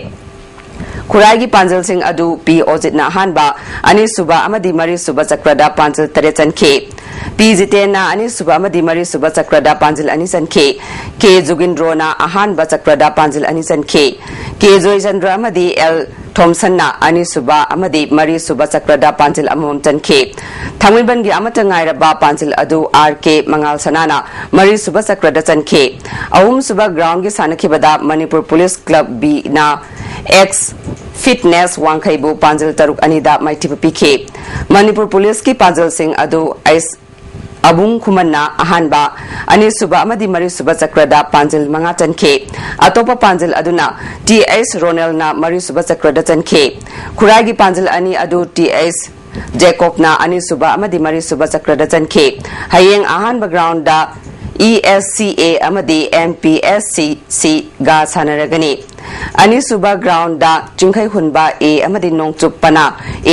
ꯈꯨꯔꯥꯏꯒꯤ ꯄꯥꯟꯖꯜꯁꯤꯡ ꯑꯗꯨ ꯄꯤ ꯑꯣꯖꯤꯠꯅ ꯑꯍꯥꯟꯕ, ꯑꯅꯤꯁꯨꯕ ꯑꯃꯗꯤ ꯃꯔꯤꯁꯨꯕ ꯆꯀ꯭ꯔꯗ ꯄꯥꯟꯖꯜ ꯇꯔꯦꯠ ꯆꯟꯈꯤ꯫ ꯄꯤ ꯖꯤꯇꯦꯟꯅ ꯑꯅꯤꯁꯨꯕ ꯑꯃꯗꯤ ꯃꯔꯤꯁꯨꯕ ꯆꯀ꯭ꯔꯗ ꯄꯥꯟꯖꯜ ꯑꯅꯤ ꯆꯟꯈꯤ꯫ ꯀꯦ ꯖꯨꯒꯤꯟꯗ꯭ꯔꯣꯅ ꯑꯍꯥꯟꯕ ꯆꯀ꯭ꯔꯗ ꯄꯥꯟꯖꯜ ꯑꯅꯤ ꯆꯟꯈꯤ꯫ ꯀꯦ ꯖꯣꯏꯆꯟꯗ꯭ꯔ ꯑꯃꯗꯤ ꯑꯦꯜ ꯊꯣꯝꯁꯟꯅ ꯑꯅꯤꯁꯨꯕ ꯑꯃꯗꯤ ꯃꯔꯤꯁꯨꯕ ꯆꯀ꯭ꯔꯗ ꯄꯥꯟꯖꯤꯜ ꯑꯃꯃꯝ ꯆꯟꯈꯤ꯫ ꯊꯥꯡꯃꯩꯕꯟꯒꯤ ꯑꯃꯠꯇ ꯉꯥꯏꯔꯕ ꯄꯥꯟꯖꯤꯜ ꯑꯗꯨ ꯑꯥꯔ ꯀꯦ ꯃꯉꯥꯜ ꯁꯅꯥꯅ ꯃꯔꯤꯁꯨꯕ ꯆꯀ꯭ꯔꯗ ꯆꯟꯈꯤ꯫ ꯑꯍꯨꯝꯁꯨꯕ ꯒ꯭ꯔꯥꯎꯟꯒꯤ ꯁꯥꯟꯅꯈꯤꯕꯗ ꯃꯅꯤꯄꯨꯔ ꯄꯨꯂꯤꯁ ꯀ꯭ꯂꯕ ꯕꯤꯅ ꯑꯦꯛꯁ ꯐꯤꯠꯅꯦꯁ ꯋꯥꯡꯈꯩꯕꯨ ꯄꯥꯟꯖꯤꯜ ꯇꯔꯨꯛ ꯑꯅꯤꯗ ꯃꯥꯏꯊꯤꯕ ꯄꯤꯈꯤ꯫ ꯃꯅꯤꯄꯨꯔ ꯄꯨꯂꯤꯁꯀꯤ ꯄꯥꯟꯖꯤꯜꯁꯤꯡ ꯑꯗꯨ ꯑꯩꯁ ꯑꯕꯨꯡ ꯈꯨꯃꯟꯅ ꯑꯍꯥꯟꯕ, ꯑꯅꯤꯁꯨꯕ ꯑꯃꯗꯤ ꯃꯔꯤꯁꯨꯕ ꯆꯀ꯭ꯔꯗ ꯄꯥꯟꯖꯤꯜ ꯃꯉꯥ ꯆꯟꯈꯤ꯫ ꯑꯇꯣꯞꯄ ꯄꯥꯟꯖꯤꯜ ꯑꯗꯨꯅ ꯇꯤ ꯑꯩꯁ ꯔꯣꯅꯦꯜꯅ ꯃꯔꯤꯁꯨꯕ ꯆꯀ꯭ꯔꯗ ꯆꯟꯈꯤ꯫ ꯈꯨꯔꯥꯏꯒꯤ ꯄꯥꯟꯖꯤꯜ ꯑꯅꯤ ꯑꯗꯨ ꯇꯤ ꯑꯩꯁ ꯖꯦꯀꯣꯕꯅ ꯑꯅꯤꯁꯨꯕ ꯑꯃꯗꯤ ꯃꯔꯤꯁꯨꯕ ꯆꯀ꯭ꯔꯗ ꯆꯟꯈꯤ꯫ ꯍꯌꯦꯡ ꯑꯍꯥꯟꯕ ꯒ꯭ꯔꯥꯎꯟꯗ ꯏ ꯑꯦꯁ ꯁꯤ ꯑꯦ ꯑꯃꯗꯤ ꯑꯦꯝ ꯄꯤ ꯑꯦꯁ ꯁꯤ ꯁꯤꯒ ꯁꯥꯟꯅꯔꯒꯅꯤ꯫ ꯑꯅꯤꯁꯨꯕ ꯒ꯭ꯔꯥꯎꯟꯗ ꯆꯤꯡꯈꯩꯍꯨꯟꯕ ꯑꯦ ꯑꯃꯗꯤ ꯅꯣꯡꯆꯨꯞ ꯄꯅꯥ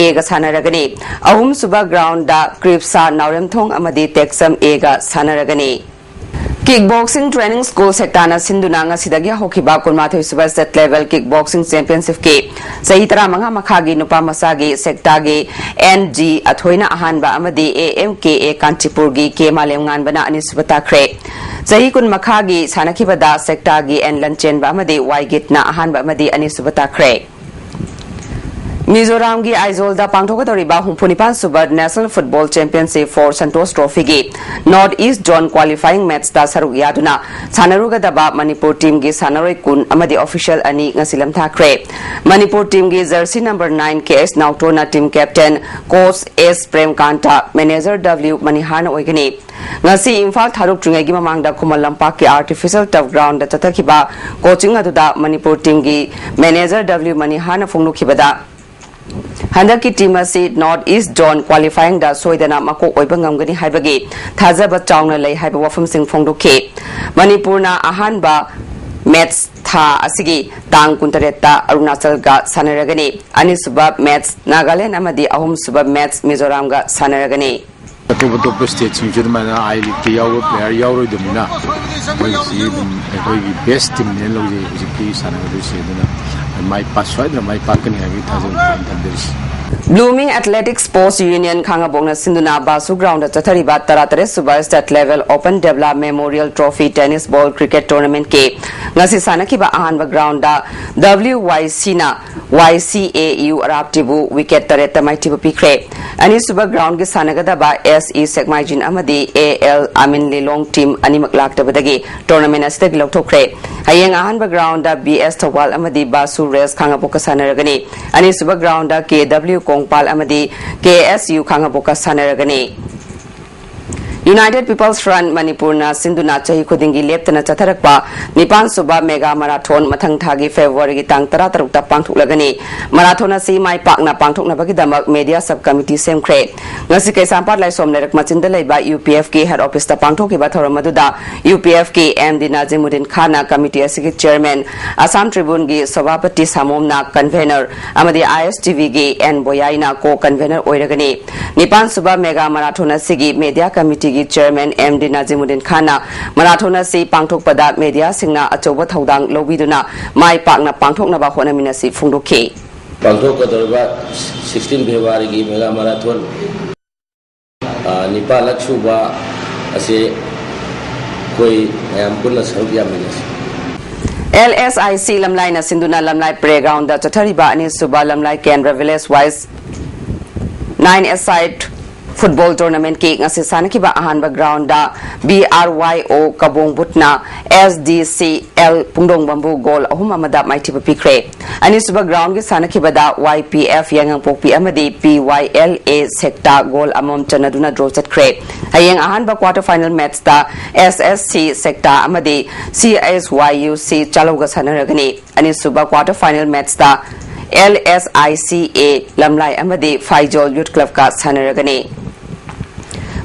ꯑꯦꯒ ꯁꯥꯟꯅꯔꯒꯅꯤ꯫ ꯑꯍꯨꯝꯁꯨꯕ ꯒ꯭ꯔꯥꯎꯟꯗ ꯀ꯭ꯔꯤꯞꯁꯥ ꯅꯥꯎꯔꯦꯝꯊꯣꯡ ꯑꯃꯗꯤ ꯇꯦꯛꯆꯝ ꯑꯦꯒ ꯁꯥꯟꯅꯔꯒꯅꯤ꯫ Kickboxing Training School ꯁꯦꯛꯇꯥꯅ ꯁꯤꯟꯗꯨꯅ ꯉꯁꯤꯗꯒꯤ ꯍꯧꯈꯤꯕ ꯀꯨꯟꯃꯥꯊꯣꯏ ꯁꯨꯕ State Level Kickboxing Championship ꯀꯤ ꯆꯍꯤ ꯇꯔꯥꯃꯉꯥ ꯃꯈꯥꯒꯤ ꯅꯨꯄꯥ ꯃꯆꯥꯒꯤ ꯁꯦꯛꯇꯥꯒꯤ ꯑꯦꯟ ꯖꯤ ꯑꯊꯣꯏꯅ ꯑꯍꯥꯟꯕ ꯑꯃꯗꯤ ꯑꯦ ꯑꯦꯝ ꯀꯦ ꯑꯦ ꯀꯥꯟꯆꯤꯄꯨꯔꯒꯤ ꯀꯦ ꯃꯥꯂꯦꯝꯉꯥꯟꯕꯅ ꯑꯅꯤꯁꯨꯕ ꯇꯥꯈ꯭ꯔꯦ꯫ ꯆꯍꯤ ꯀꯨꯟ ꯃꯈꯥꯒꯤ ꯁꯥꯟꯅꯈꯤꯕꯗ ꯁꯦꯛꯇꯥꯒꯤ ꯑꯦꯟ ꯂꯟꯆꯦꯟꯕ ꯑꯃꯗꯤ ꯋꯥꯏ ꯒꯤꯠꯅ ꯑꯍꯥꯟꯕ ꯑꯃꯗꯤ ꯑꯅꯤꯁꯨꯕ ꯇꯥꯈ꯭ꯔꯦ꯫ ꯃꯤꯖꯣꯔꯥꯝꯒꯤ ꯑꯥꯏꯖꯣꯜꯗ ꯄꯥꯡꯊꯣꯛꯀꯗꯧꯔꯤꯕ ꯍꯨꯝꯐꯨ ꯅꯤꯄꯥꯟ ꯁꯨꯕ National Football Championship for Santosh Trophy ꯒꯤ North East Zone Qualifying Match ꯇ ꯁꯔꯨꯛ ꯌꯥꯗꯨꯅ ꯁꯥꯟꯅꯔꯨꯒꯗꯕ ꯃꯅꯤꯄꯨꯔ team ꯒꯤ ꯁꯥꯟꯅꯔꯣꯏ ꯀꯨꯟ ꯑꯃꯗꯤ official ꯑꯅꯤ ꯉꯁꯤ ꯂꯝꯊꯥꯈ꯭ꯔꯦ꯫ ꯃꯅꯤꯄꯨꯔ team ꯒꯤ jersey number nine ꯀꯦ ꯑꯦꯁ ꯅꯥꯎꯇꯣꯟꯅ team captain coach ꯑꯦꯁ ꯄ꯭ꯔꯦꯝꯀꯥꯟꯇ, manager ꯗꯕ꯭ꯂꯤꯎ ꯃꯅꯤꯍꯥꯔꯅ ꯑꯣꯏꯒꯅꯤ꯫ ꯉꯁꯤ ꯏꯝꯐꯥꯜ ꯊꯥꯗꯣꯛꯇ꯭ꯔꯤꯉꯩꯒꯤ ꯃꯃꯥꯡꯗ ꯈꯨꯃꯟ ꯂꯝꯄꯥꯛꯀꯤ artificial turf ground ꯗ ꯆꯠꯊꯈꯤꯕ coaching ꯑꯗꯨꯗ ꯃꯅꯤꯄꯨꯔ team ꯒꯤ manager ꯗꯕ꯭ꯂꯤꯎ ꯃꯅꯤꯍꯥꯔꯅ ꯐꯣꯡꯗꯣꯛꯈꯤꯕꯗ, ꯍꯟꯗꯛꯀꯤ team ꯑꯁꯤ North East Zone Qualifying ꯗ ꯁꯣꯏꯗꯅ ꯃꯀꯣꯛ ꯑꯣꯏꯕ ꯉꯝꯒꯅꯤ ꯍꯥꯏꯕꯒꯤ ꯊꯥꯖꯕ ꯆꯥꯎꯅ ꯂꯩ ꯍꯥꯏꯕ ꯋꯥꯐꯝꯁꯤꯡ ꯐꯣꯡꯗꯣꯛꯈꯤ꯫ ꯃꯅꯤꯄꯨꯔꯅ ꯑꯍꯥꯟꯕ match ꯊꯥ ꯑꯁꯤꯒꯤ ꯇꯥꯡ ꯀꯨꯟꯇꯔꯦꯠꯇ ꯑꯔꯨꯅꯥꯆꯜꯒ ꯁꯥꯟꯅꯔꯒꯅꯤ꯫ ꯑꯅꯤꯁꯨꯕ match ꯅꯥꯒꯥꯂꯦꯟ ꯑꯃꯗꯤ ꯑꯍꯨꯝꯁꯨꯕ match ꯃꯤꯖꯣꯔꯥꯝꯒ ꯁꯥꯟꯅꯔꯒꯅꯤ꯫ ꯑꯇꯣꯞ ꯑꯇꯣꯞꯄ stateꯁꯤꯡꯁꯨ ꯑꯗꯨꯃꯥꯏꯅ I Leagueꯇ ꯌꯥꯎꯕ player ꯌꯥꯎꯔꯣꯏꯗꯕꯅꯤꯅ, ꯑꯩꯈꯣꯏꯁꯤ ꯑꯗꯨꯝ ꯑꯩꯈꯣꯏꯒꯤ best teamꯅꯦꯅ ꯂꯧꯖꯩ ꯍꯧꯖꯤꯛꯀꯤ ꯁꯥꯟꯅꯒꯗꯣꯏꯁꯦ꯫ ꯑꯗꯨꯅ ꯃꯥꯏ ꯄꯥꯛ ꯁꯣꯏꯗꯅ ꯃꯥꯏ ꯄꯥꯛꯀꯅꯤ ꯍꯥꯏꯕꯒꯤ ꯊꯥꯖꯕ ꯊꯝꯖꯔꯤꯁꯤ꯫ Blooming Athletic Sports Union ꯈꯥꯉꯕꯣꯛꯅ ꯁꯤꯟꯗꯨꯅ ꯕꯥꯁꯨ ground ꯗ ꯆꯠꯊꯔꯤꯕ ꯇꯔꯥꯇꯔꯦꯠ ꯁꯨꯕ State Level Open Debla Memorial Trophy Tennis Ball Cricket Tournament ꯀꯤ ꯉꯁꯤ ꯁꯥꯟꯅꯈꯤꯕ ꯑꯍꯥꯟꯕ ground ꯗ W Y C ꯅ Y C A U ꯑꯔꯥꯞꯇꯤꯕꯨ wicket ꯇꯔꯦꯠꯇ ꯃꯥꯏꯊꯤꯕ ꯄꯤꯈ꯭ꯔꯦ꯫ ꯑꯅꯤꯁꯨꯕ ground ꯀꯤ ꯁꯥꯟꯅꯒꯗꯕ S E ꯁꯦꯛꯃꯥꯏꯖꯤꯟ ꯑꯃꯗꯤ A L ꯑꯃꯤꯟ ꯂꯤꯂꯣꯡ team ꯑꯅꯤꯃꯛ ꯂꯥꯛꯇꯕꯗꯒꯤ tournament ꯑꯁꯤꯗꯒꯤ ꯂꯧꯊꯣꯛꯈ꯭ꯔꯦ꯫ ꯍꯌꯦꯡ ꯑꯍꯥꯟꯕ ground ꯗ B S ꯊꯧꯕꯥꯜ ꯑꯃꯗꯤ ꯕꯥꯁꯨ ꯔꯦꯁ ꯈꯥꯉꯕꯣꯛꯀ ꯁꯥꯟꯅꯔꯒꯅꯤ꯫ ꯑꯅꯤꯁꯨꯕ ground ꯗ K W ꯀꯣꯡꯄꯥꯜ ꯑꯃꯗꯤ K S U ꯈꯥꯉꯕꯣꯛꯀ ꯁꯥꯟꯅꯔꯒꯅꯤ꯫ United People's Front ꯃꯅꯤꯄꯨꯔꯅ ꯁꯤꯟꯗꯨꯅ ꯆꯍꯤ ꯈꯨꯗꯤꯡꯒꯤ ꯂꯦꯞꯇꯅ ꯆꯠꯊꯔꯛꯄ ꯅꯤꯄꯥꯟ ꯁꯨꯕ mega marathon ꯃꯊꯪ ꯊꯥꯒꯤ February ꯒꯤ ꯇꯥꯡ ꯇꯔꯥ ꯇꯔꯨꯛꯇ ꯄꯥꯡꯊꯣꯛꯂꯒꯅꯤ꯫ Marathon ꯑꯁꯤ ꯃꯥꯏ ꯄꯥꯛꯅ ꯄꯥꯡꯊꯣꯛꯅꯕꯒꯤꯗꯃꯛ media sub committee ꯁꯦꯝꯈ꯭ꯔꯦ꯫ ꯉꯁꯤ ꯀꯩꯁꯥꯝꯄꯥꯠ ꯂꯥꯏꯁꯣꯝ ꯂꯩꯔꯛ ꯃꯆꯤꯟꯗ ꯂꯩꯕ U P F ꯀꯤ head office ꯇ ꯄꯥꯡꯊꯣꯛꯈꯤꯕ ꯊꯧꯔꯝ ꯑꯗꯨꯗ U P F ꯀꯤ M D ꯅꯥꯖꯤꯃꯨꯗꯤꯟ ꯈꯥꯟꯅ committee ꯑꯁꯤꯒꯤ chairman, Assam Tribune ꯒꯤ ꯁꯣꯚꯥꯄꯇꯤ ꯁꯥꯃꯣꯝꯅ convener ꯑꯃꯗꯤ I S T V ꯒꯤ N ꯕꯣꯌꯥꯏꯅ co convener ꯑꯣꯏꯔꯒꯅꯤ꯫ ꯅꯤꯄꯥꯟ ꯁꯨꯕ mega marathon ꯑꯁꯤꯒꯤ media committee ꯒꯤ ꯆꯤꯌꯔꯃꯦꯟ ꯑꯦꯝ ꯗꯤ ꯅꯥꯖꯤꯃꯨꯗꯤꯟ ꯈꯥꯟꯅ ꯃꯔꯥꯊꯣꯟ ꯑꯁꯤ ꯄꯥꯡꯊꯣꯛꯄꯗ ꯃꯦꯗꯤꯌꯥꯁꯤꯡꯅ ꯑꯆꯧꯕ ꯊꯧꯗꯥꯡ ꯂꯧꯕꯤꯗꯨꯅ ꯃꯥꯏ ꯄꯥꯛꯅ ꯄꯥꯡꯊꯣꯛꯅꯕ ꯍꯣꯠꯅꯃꯤꯟꯅꯁꯤ ꯐꯣꯡꯗꯣꯛꯈꯤ꯫ ꯄꯥꯡꯊꯣꯛꯀꯗꯧꯔꯤꯕ ꯁꯤꯛꯁꯇꯤꯟ ꯐꯦꯕ꯭ꯔꯨꯋꯥꯔꯤꯒꯤ ꯃꯦꯒꯥ ꯃꯔꯥꯊꯣꯟ, ꯑ, ꯅꯤꯄꯥꯜꯂꯛ ꯁꯨꯕ ꯑꯁꯤ ꯑꯩꯈꯣꯏ ꯃꯌꯥꯝ ꯄꯨꯟꯅ ꯁꯔꯨꯛ ꯌꯥꯃꯤꯟꯅꯁꯤ꯫ ꯑꯦꯜ ꯑꯦꯁ ꯑꯥꯏ ꯁꯤ ꯂꯝꯂꯥꯏꯅ ꯁꯤꯟꯗꯨꯅ ꯂꯝꯂꯥꯏ ꯄ꯭ꯂꯦꯒ꯭ꯔꯥꯎꯟꯗ ꯆꯠꯊꯔꯤꯕ ꯑꯅꯤꯁꯨꯕ ꯂꯝꯂꯥꯏ ꯀꯦꯟꯗ꯭ꯔ ꯚꯤꯂꯦꯖ ꯋꯥꯏꯁ ꯅꯥꯏꯟ ꯑꯦꯁꯥꯏꯠ ꯐꯨꯠꯕꯣꯜ ꯇꯣꯔꯅꯥꯃꯦꯟꯠꯀꯤ ꯉꯁꯤ ꯁꯥꯟꯅꯈꯤꯕ ꯑꯍꯥꯟꯕ ꯒ꯭ꯔꯥꯎꯟꯗ ꯕꯤ ꯑꯥꯔ ꯋꯥꯏ ꯑꯣ ꯀꯕꯣꯡꯕꯨꯠꯅ S D C L ꯄꯨꯡꯗꯣꯡꯕꯝꯕꯨ goal ꯑꯍꯨꯝ ꯑꯃꯗ ꯃꯥꯏꯊꯤꯕ ꯄꯤꯈ꯭ꯔꯦ꯫ ꯑꯅꯤꯁꯨꯕ ꯒ꯭ꯔꯥꯎꯟꯒꯤ ꯁꯥꯟꯅꯈꯤꯕꯗ ꯋꯥꯏ ꯄꯤ ꯑꯦꯐ ꯌꯥꯏꯉꯪꯄꯣꯛꯄꯤ ꯑꯃꯗꯤ ꯄꯤ ꯋꯥꯏ ꯑꯦꯜ ꯑꯦ ꯁꯦꯛꯇꯥ ꯒꯣꯜ ꯑꯃꯃꯝ ꯆꯟꯅꯗꯨꯅ ꯗ꯭ꯔꯣ ꯆꯠꯈ꯭ꯔꯦ꯫ ꯍꯌꯦꯡ ꯑꯍꯥꯟꯕ ꯀ꯭ꯋꯥꯇꯔ ꯐꯥꯏꯅꯦꯜ ꯃꯦꯠꯆꯇ ꯑꯦꯁ ꯑꯦꯁ ꯁꯤ ꯁꯦꯛꯇꯥ ꯑꯃꯗꯤ ꯁꯤ ꯑꯦꯁ ꯋꯥꯏ ꯌꯨ ꯁꯤ ꯆꯥꯂꯧꯒ ꯁꯥꯟꯅꯔꯒꯅꯤ꯫ ꯑꯅꯤꯁꯨꯕ ꯀ꯭ꯋꯥꯇꯔ ꯐꯥꯏꯅꯦꯜ ꯃꯦꯠꯆꯇ L S I C A ꯂꯝꯂꯥꯏ ꯑꯃꯗꯤ ꯐꯥꯏꯖꯣꯜ ꯌꯨꯠ ꯀ꯭ꯂꯕꯀ ꯁꯥꯟꯅꯔꯒꯅꯤ꯫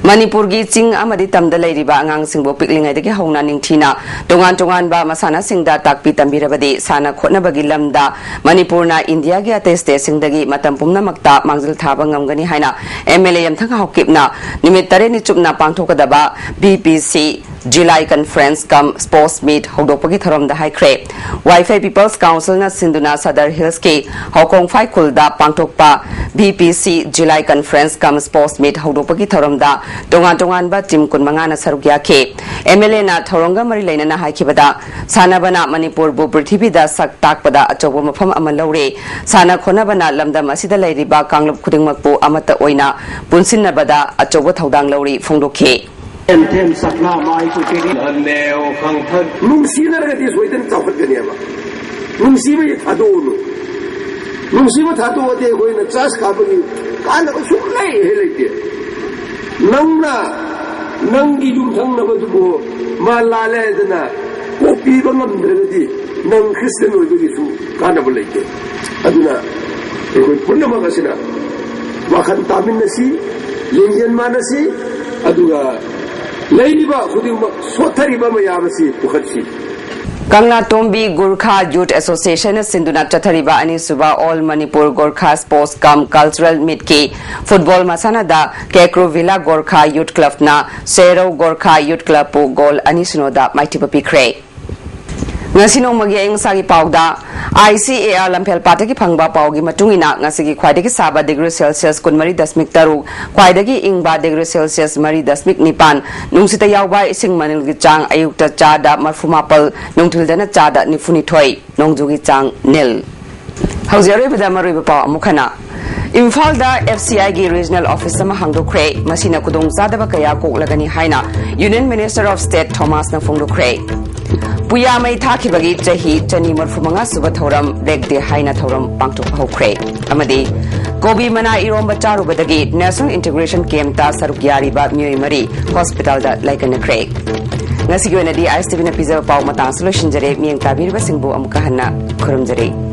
ꯃꯅꯤꯄꯨꯔꯒꯤ ꯆꯤꯡ ꯑꯃꯗꯤ ꯇꯝꯗ ꯂꯩꯔꯤꯕ ꯑꯉꯥꯡꯁꯤꯡꯕꯨ ꯄꯤꯛꯂꯤꯉꯩꯗꯒꯤ ꯍꯧꯅ ꯅꯤꯡꯊꯤꯅ ꯇꯣꯉꯥꯟ ꯇꯣꯉꯥꯟꯕ ꯃꯁꯥꯟꯅꯁꯤꯡꯗ ꯇꯥꯛꯄꯤ ꯇꯝꯕꯤꯔꯕꯗꯤ ꯁꯥꯟꯅ ꯈꯣꯠꯅꯕꯒꯤ ꯂꯝꯗ ꯃꯅꯤꯄꯨꯔꯅ ꯏꯟꯗꯤꯌꯥꯒꯤ ꯑꯇꯩ ꯁ꯭ꯇꯦꯠꯁꯤꯡꯗꯒꯤ ꯃꯇꯝ ꯄꯨꯝꯅꯃꯛꯇ ꯃꯥꯡꯖꯤꯜ ꯊꯥꯕ ꯉꯝꯒꯅꯤ ꯍꯥꯏꯅ ꯑꯦꯝ ꯑꯦꯜ ꯑꯦ ꯌꯥꯝꯊꯪ ꯍꯥꯎꯀꯤꯞꯅ ꯅꯨꯃꯤꯠ ꯇꯔꯦꯠꯅꯤ ꯆꯨꯞꯅ ꯄꯥꯡꯊꯣꯛꯀꯗꯕ ꯕꯤ ꯄꯤ ꯁꯤ ꯖꯤꯂꯥꯏ ꯀꯟꯐ꯭ꯔꯦꯟꯁ ꯀꯝ ꯁ꯭ꯄꯣꯔꯠꯁ ꯃꯤꯠ ꯍꯧꯗꯣꯛꯄꯒꯤ ꯊꯧꯔꯝꯗ ꯍꯥꯏꯈ꯭ꯔꯦ꯫ ꯋꯥꯏꯐꯥꯏ ꯄꯤꯄꯜꯁ ꯀꯥꯎꯟꯁꯤꯜꯅ ꯁꯤꯟꯗꯨꯅ ꯁꯗꯔ ꯍꯤꯜꯁꯀꯤ ꯍꯧꯈꯣꯡꯐꯥꯏ ꯈꯨꯜꯗ ꯄꯥꯡꯊꯣꯛꯄ ꯕꯤ ꯄꯤ ꯁꯤ ꯖꯤꯂꯥꯏ ꯀꯟꯐ꯭ꯔꯦꯟꯁ ꯀꯝ ꯁ꯭ꯄꯣꯔꯠꯁ ꯃꯤꯠ ꯍꯧꯗꯣꯛꯄꯒꯤ ꯊꯧꯔꯝꯗ ꯇꯣꯉꯥꯟ ꯇꯣꯉꯥꯟꯕ ꯇꯤꯝ ꯀꯨꯟꯃꯉꯥꯅ ꯁꯔꯨꯛ ꯌꯥꯈꯤ꯫ ꯑꯦꯝ ꯑꯦꯜ ꯑꯦꯅ ꯊꯧꯔꯝꯒ ꯃꯔꯤ ꯂꯩꯅꯅ ꯍꯥꯏꯈꯤꯕꯗ, ꯁꯥꯟꯅꯕꯅ ꯃꯅꯤꯄꯨꯔꯕꯨ ꯄ꯭ꯔꯤꯊꯤꯕꯤꯗ ꯁꯛ ꯇꯥꯛꯄꯗ ꯑꯆꯧꯕ ꯃꯐꯝ ꯑꯃ ꯂꯧꯔꯦ꯫ ꯁꯥꯟꯅ ꯈꯣꯠꯅꯕꯅ ꯂꯝꯗꯝ ꯑꯁꯤꯗ ꯂꯩꯔꯤꯕ ꯀꯥꯡꯂꯨꯞ ꯈꯨꯗꯤꯡꯃꯛꯄꯨ ꯑꯃꯠꯇ ꯑꯣꯏꯅ ꯄꯨꯟꯁꯤꯟꯅꯕꯗ ꯑꯆꯧꯕ ꯊꯧꯗꯥꯡ ꯂꯧꯔꯤ ꯐꯣꯡꯗꯣꯛꯈꯤ꯫ ꯅꯨꯡꯁꯤꯅꯔꯒꯗꯤ ꯁꯣꯏꯗꯅ ꯆꯥꯎꯈꯠꯀꯅꯦꯕ꯫ ꯅꯨꯡꯁꯤꯕꯁꯤ ꯊꯥꯗꯣꯛꯎꯅꯨ꯫ ꯅꯨꯡꯁꯤꯕ ꯊꯥꯗꯣꯛꯑꯗꯤ ꯑꯩꯈꯣꯏꯅ ꯆꯥꯁ ꯀꯥꯕꯒꯤ ꯀꯥꯟꯅꯕ ꯁꯨꯡꯂꯩ ꯍꯦꯛ ꯂꯩꯇꯦ꯫ ꯅꯪꯅ ꯅꯪꯒꯤ ꯌꯨꯝꯊꯪꯅꯕꯗꯨꯕꯨ ꯃꯥ ꯂꯥꯜꯂꯦ ꯍꯥꯏꯗꯅ ꯀꯣꯛꯄꯤꯕ ꯉꯝꯗ꯭ꯔꯒꯗꯤ ꯅꯪ ꯈ꯭ꯔꯤꯁꯇꯤꯌꯥꯟ ꯑꯣꯏꯕꯒꯤꯁꯨ ꯀꯥꯟꯅꯕ ꯂꯩꯇꯦ꯫ ꯑꯗꯨꯅ ꯑꯩꯈꯣꯏ ꯄꯨꯝꯅꯃꯛ ꯑꯁꯤꯅ ꯋꯥꯈꯜ ꯇꯥꯃꯤꯟꯅꯁꯤ, ꯂꯤꯡꯖꯦꯜ ꯃꯥꯟꯅꯁꯤ, ꯑꯗꯨꯒ ꯂꯩꯔꯤꯕ ꯈꯨꯗꯤꯡꯃꯛ ꯁꯣꯠꯊꯔꯤꯕ ꯃꯌꯥꯝ ꯑꯁꯤ ꯄꯨꯈꯠꯁꯤ꯫ ꯀꯪꯂꯥꯇꯣꯝꯕꯤ ꯒꯨꯔꯈꯥ ꯌꯨꯠ ꯑꯦꯁꯣꯁꯤꯌꯦꯁꯟꯅ ꯁꯤꯟꯗꯨꯅ ꯆꯠꯊꯔꯤꯕ ꯑꯅꯤꯁꯨꯕ ꯑꯣꯜ ꯃꯅꯤꯄꯨꯔ ꯒꯣꯔꯈꯥ ꯁ꯭ꯄꯣꯔꯠꯁ ꯀꯝ ꯀꯜꯆꯔꯦꯜ ꯃꯤꯠꯀꯤ ꯐꯨꯠꯕꯣꯜ ꯃꯁꯥꯟꯅꯗ ꯀꯦꯀ꯭ꯔꯨ ꯚꯤꯂꯥ ꯒꯣꯔꯈꯥ ꯌꯨꯠ ꯀ꯭ꯂꯕꯅ ꯁꯦꯔꯧ ꯒꯣꯔꯈꯥ ꯌꯨꯠ ꯀ꯭ꯂꯕꯄꯨ ꯒꯣꯜ ꯑꯅꯤ ꯁꯤꯅꯣꯗ ꯃꯥꯏꯊꯤꯕ ꯄꯤꯈ꯭ꯔꯦ꯫ ꯉꯁꯤ ꯅꯣꯡꯃꯒꯤ ꯑꯌꯤꯡ ꯑꯁꯥꯒꯤ ꯄꯥꯎꯗ, ICAR ꯂꯝꯐꯦꯜ ꯄꯥꯠꯇꯒꯤ ꯐꯪꯕ ꯄꯥꯎꯒꯤ ꯃꯇꯨꯡ ꯏꯟꯅ, ꯉꯁꯤꯒꯤ ꯈ꯭ꯋꯥꯏꯗꯒꯤ ꯁꯥꯕ ꯗꯤꯒ꯭ꯔꯤ ꯁꯦꯜꯁꯤꯌꯁ ꯀꯨꯟꯃꯔꯤ ꯗꯁꯃꯤꯛ ꯇꯔꯨꯛ, ꯈ꯭ꯋꯥꯏꯗꯒꯤ ꯏꯪꯕ ꯗꯤꯒ꯭ꯔꯤ ꯁꯦꯜꯁꯤꯌꯁ ꯃꯔꯤ ꯗꯁꯃꯤꯛ ꯅꯤꯄꯥꯟ, ꯅꯨꯡꯁꯤꯠꯇ ꯌꯥꯎꯕ ꯏꯁꯤꯡ ꯃꯅꯤꯜꯒꯤ ꯆꯥꯡ ꯑꯌꯨꯛꯇ ꯆꯥꯗ ꯃꯔꯐꯨ ꯃꯥꯄꯜ, ꯅꯨꯡꯊꯤꯜꯗꯅ ꯆꯥꯗ ꯅꯤꯐꯨꯅꯤꯊꯣꯏ, ꯅꯣꯡꯖꯨꯒꯤ ꯆꯥꯡ ꯅꯤꯜ꯫ ꯍꯧꯖꯤꯛ ꯑꯔꯣꯏꯕꯗ ꯃꯔꯨꯑꯣꯏꯕ ꯄꯥꯎ ꯑꯃꯨꯛ ꯍꯟꯅ꯫ ꯏꯝꯐꯥꯜꯗ FCIꯒꯤ ꯔꯤꯖꯅꯦꯜ ꯑꯣꯐꯤꯁ ꯑꯃ ꯍꯥꯡꯗꯣꯛꯈ꯭ꯔꯦ꯫ ꯃꯁꯤꯅ ꯈꯨꯗꯣꯡꯆꯥꯗꯕ ꯀꯌꯥ ꯀꯣꯛꯂꯒꯅꯤ ꯍꯥꯏꯅ Union Minister of State ꯊꯣꯃꯥꯁꯅ ꯐꯣꯡꯗꯣꯛꯈ꯭ꯔꯦ꯫ ꯄꯨꯌꯥ ꯃꯩ ꯊꯥꯈꯤꯕꯒꯤ ꯆꯍꯤ ꯆꯅꯤ ꯃꯔꯐꯨ ꯃꯉꯥ ꯁꯨꯕ ꯊꯧꯔꯝ ꯕ꯭ꯂꯦꯛ ꯗꯦ ꯍꯥꯏꯅ ꯊꯧꯔꯝ ꯄꯥꯡꯊꯣꯛꯄ ꯍꯧꯈ꯭ꯔꯦ꯫ ꯑꯃꯗꯤ ꯀꯣꯕꯤ ꯃꯅꯥ ꯏꯔꯣꯝꯕ ꯆꯥꯔꯨꯕꯗꯒꯤ National Integration Campꯇ ꯁꯔꯨꯛ ꯌꯥꯔꯤꯕ ꯃꯤꯑꯣꯏ ꯃꯔꯤ ꯍꯣꯁꯄꯤꯇꯥꯜꯗ ꯂꯥꯏꯀꯠꯅꯈ꯭ꯔꯦ꯫ ꯉꯁꯤꯒꯤ ꯑꯣꯏꯅꯗꯤ ISTVꯅ ꯄꯤꯖꯕ ꯄꯥꯎ ꯃꯇꯥꯡ ꯑꯁꯤ ꯂꯣꯏꯁꯤꯟꯖꯔꯦ꯫ ꯃꯤꯠꯌꯦꯡ ꯇꯥꯕꯤꯔꯤꯕꯁꯤꯡꯕꯨ ꯑꯃꯨꯛꯀ ꯍꯟꯅ ꯈꯨꯔꯨꯝꯖꯔꯤ꯫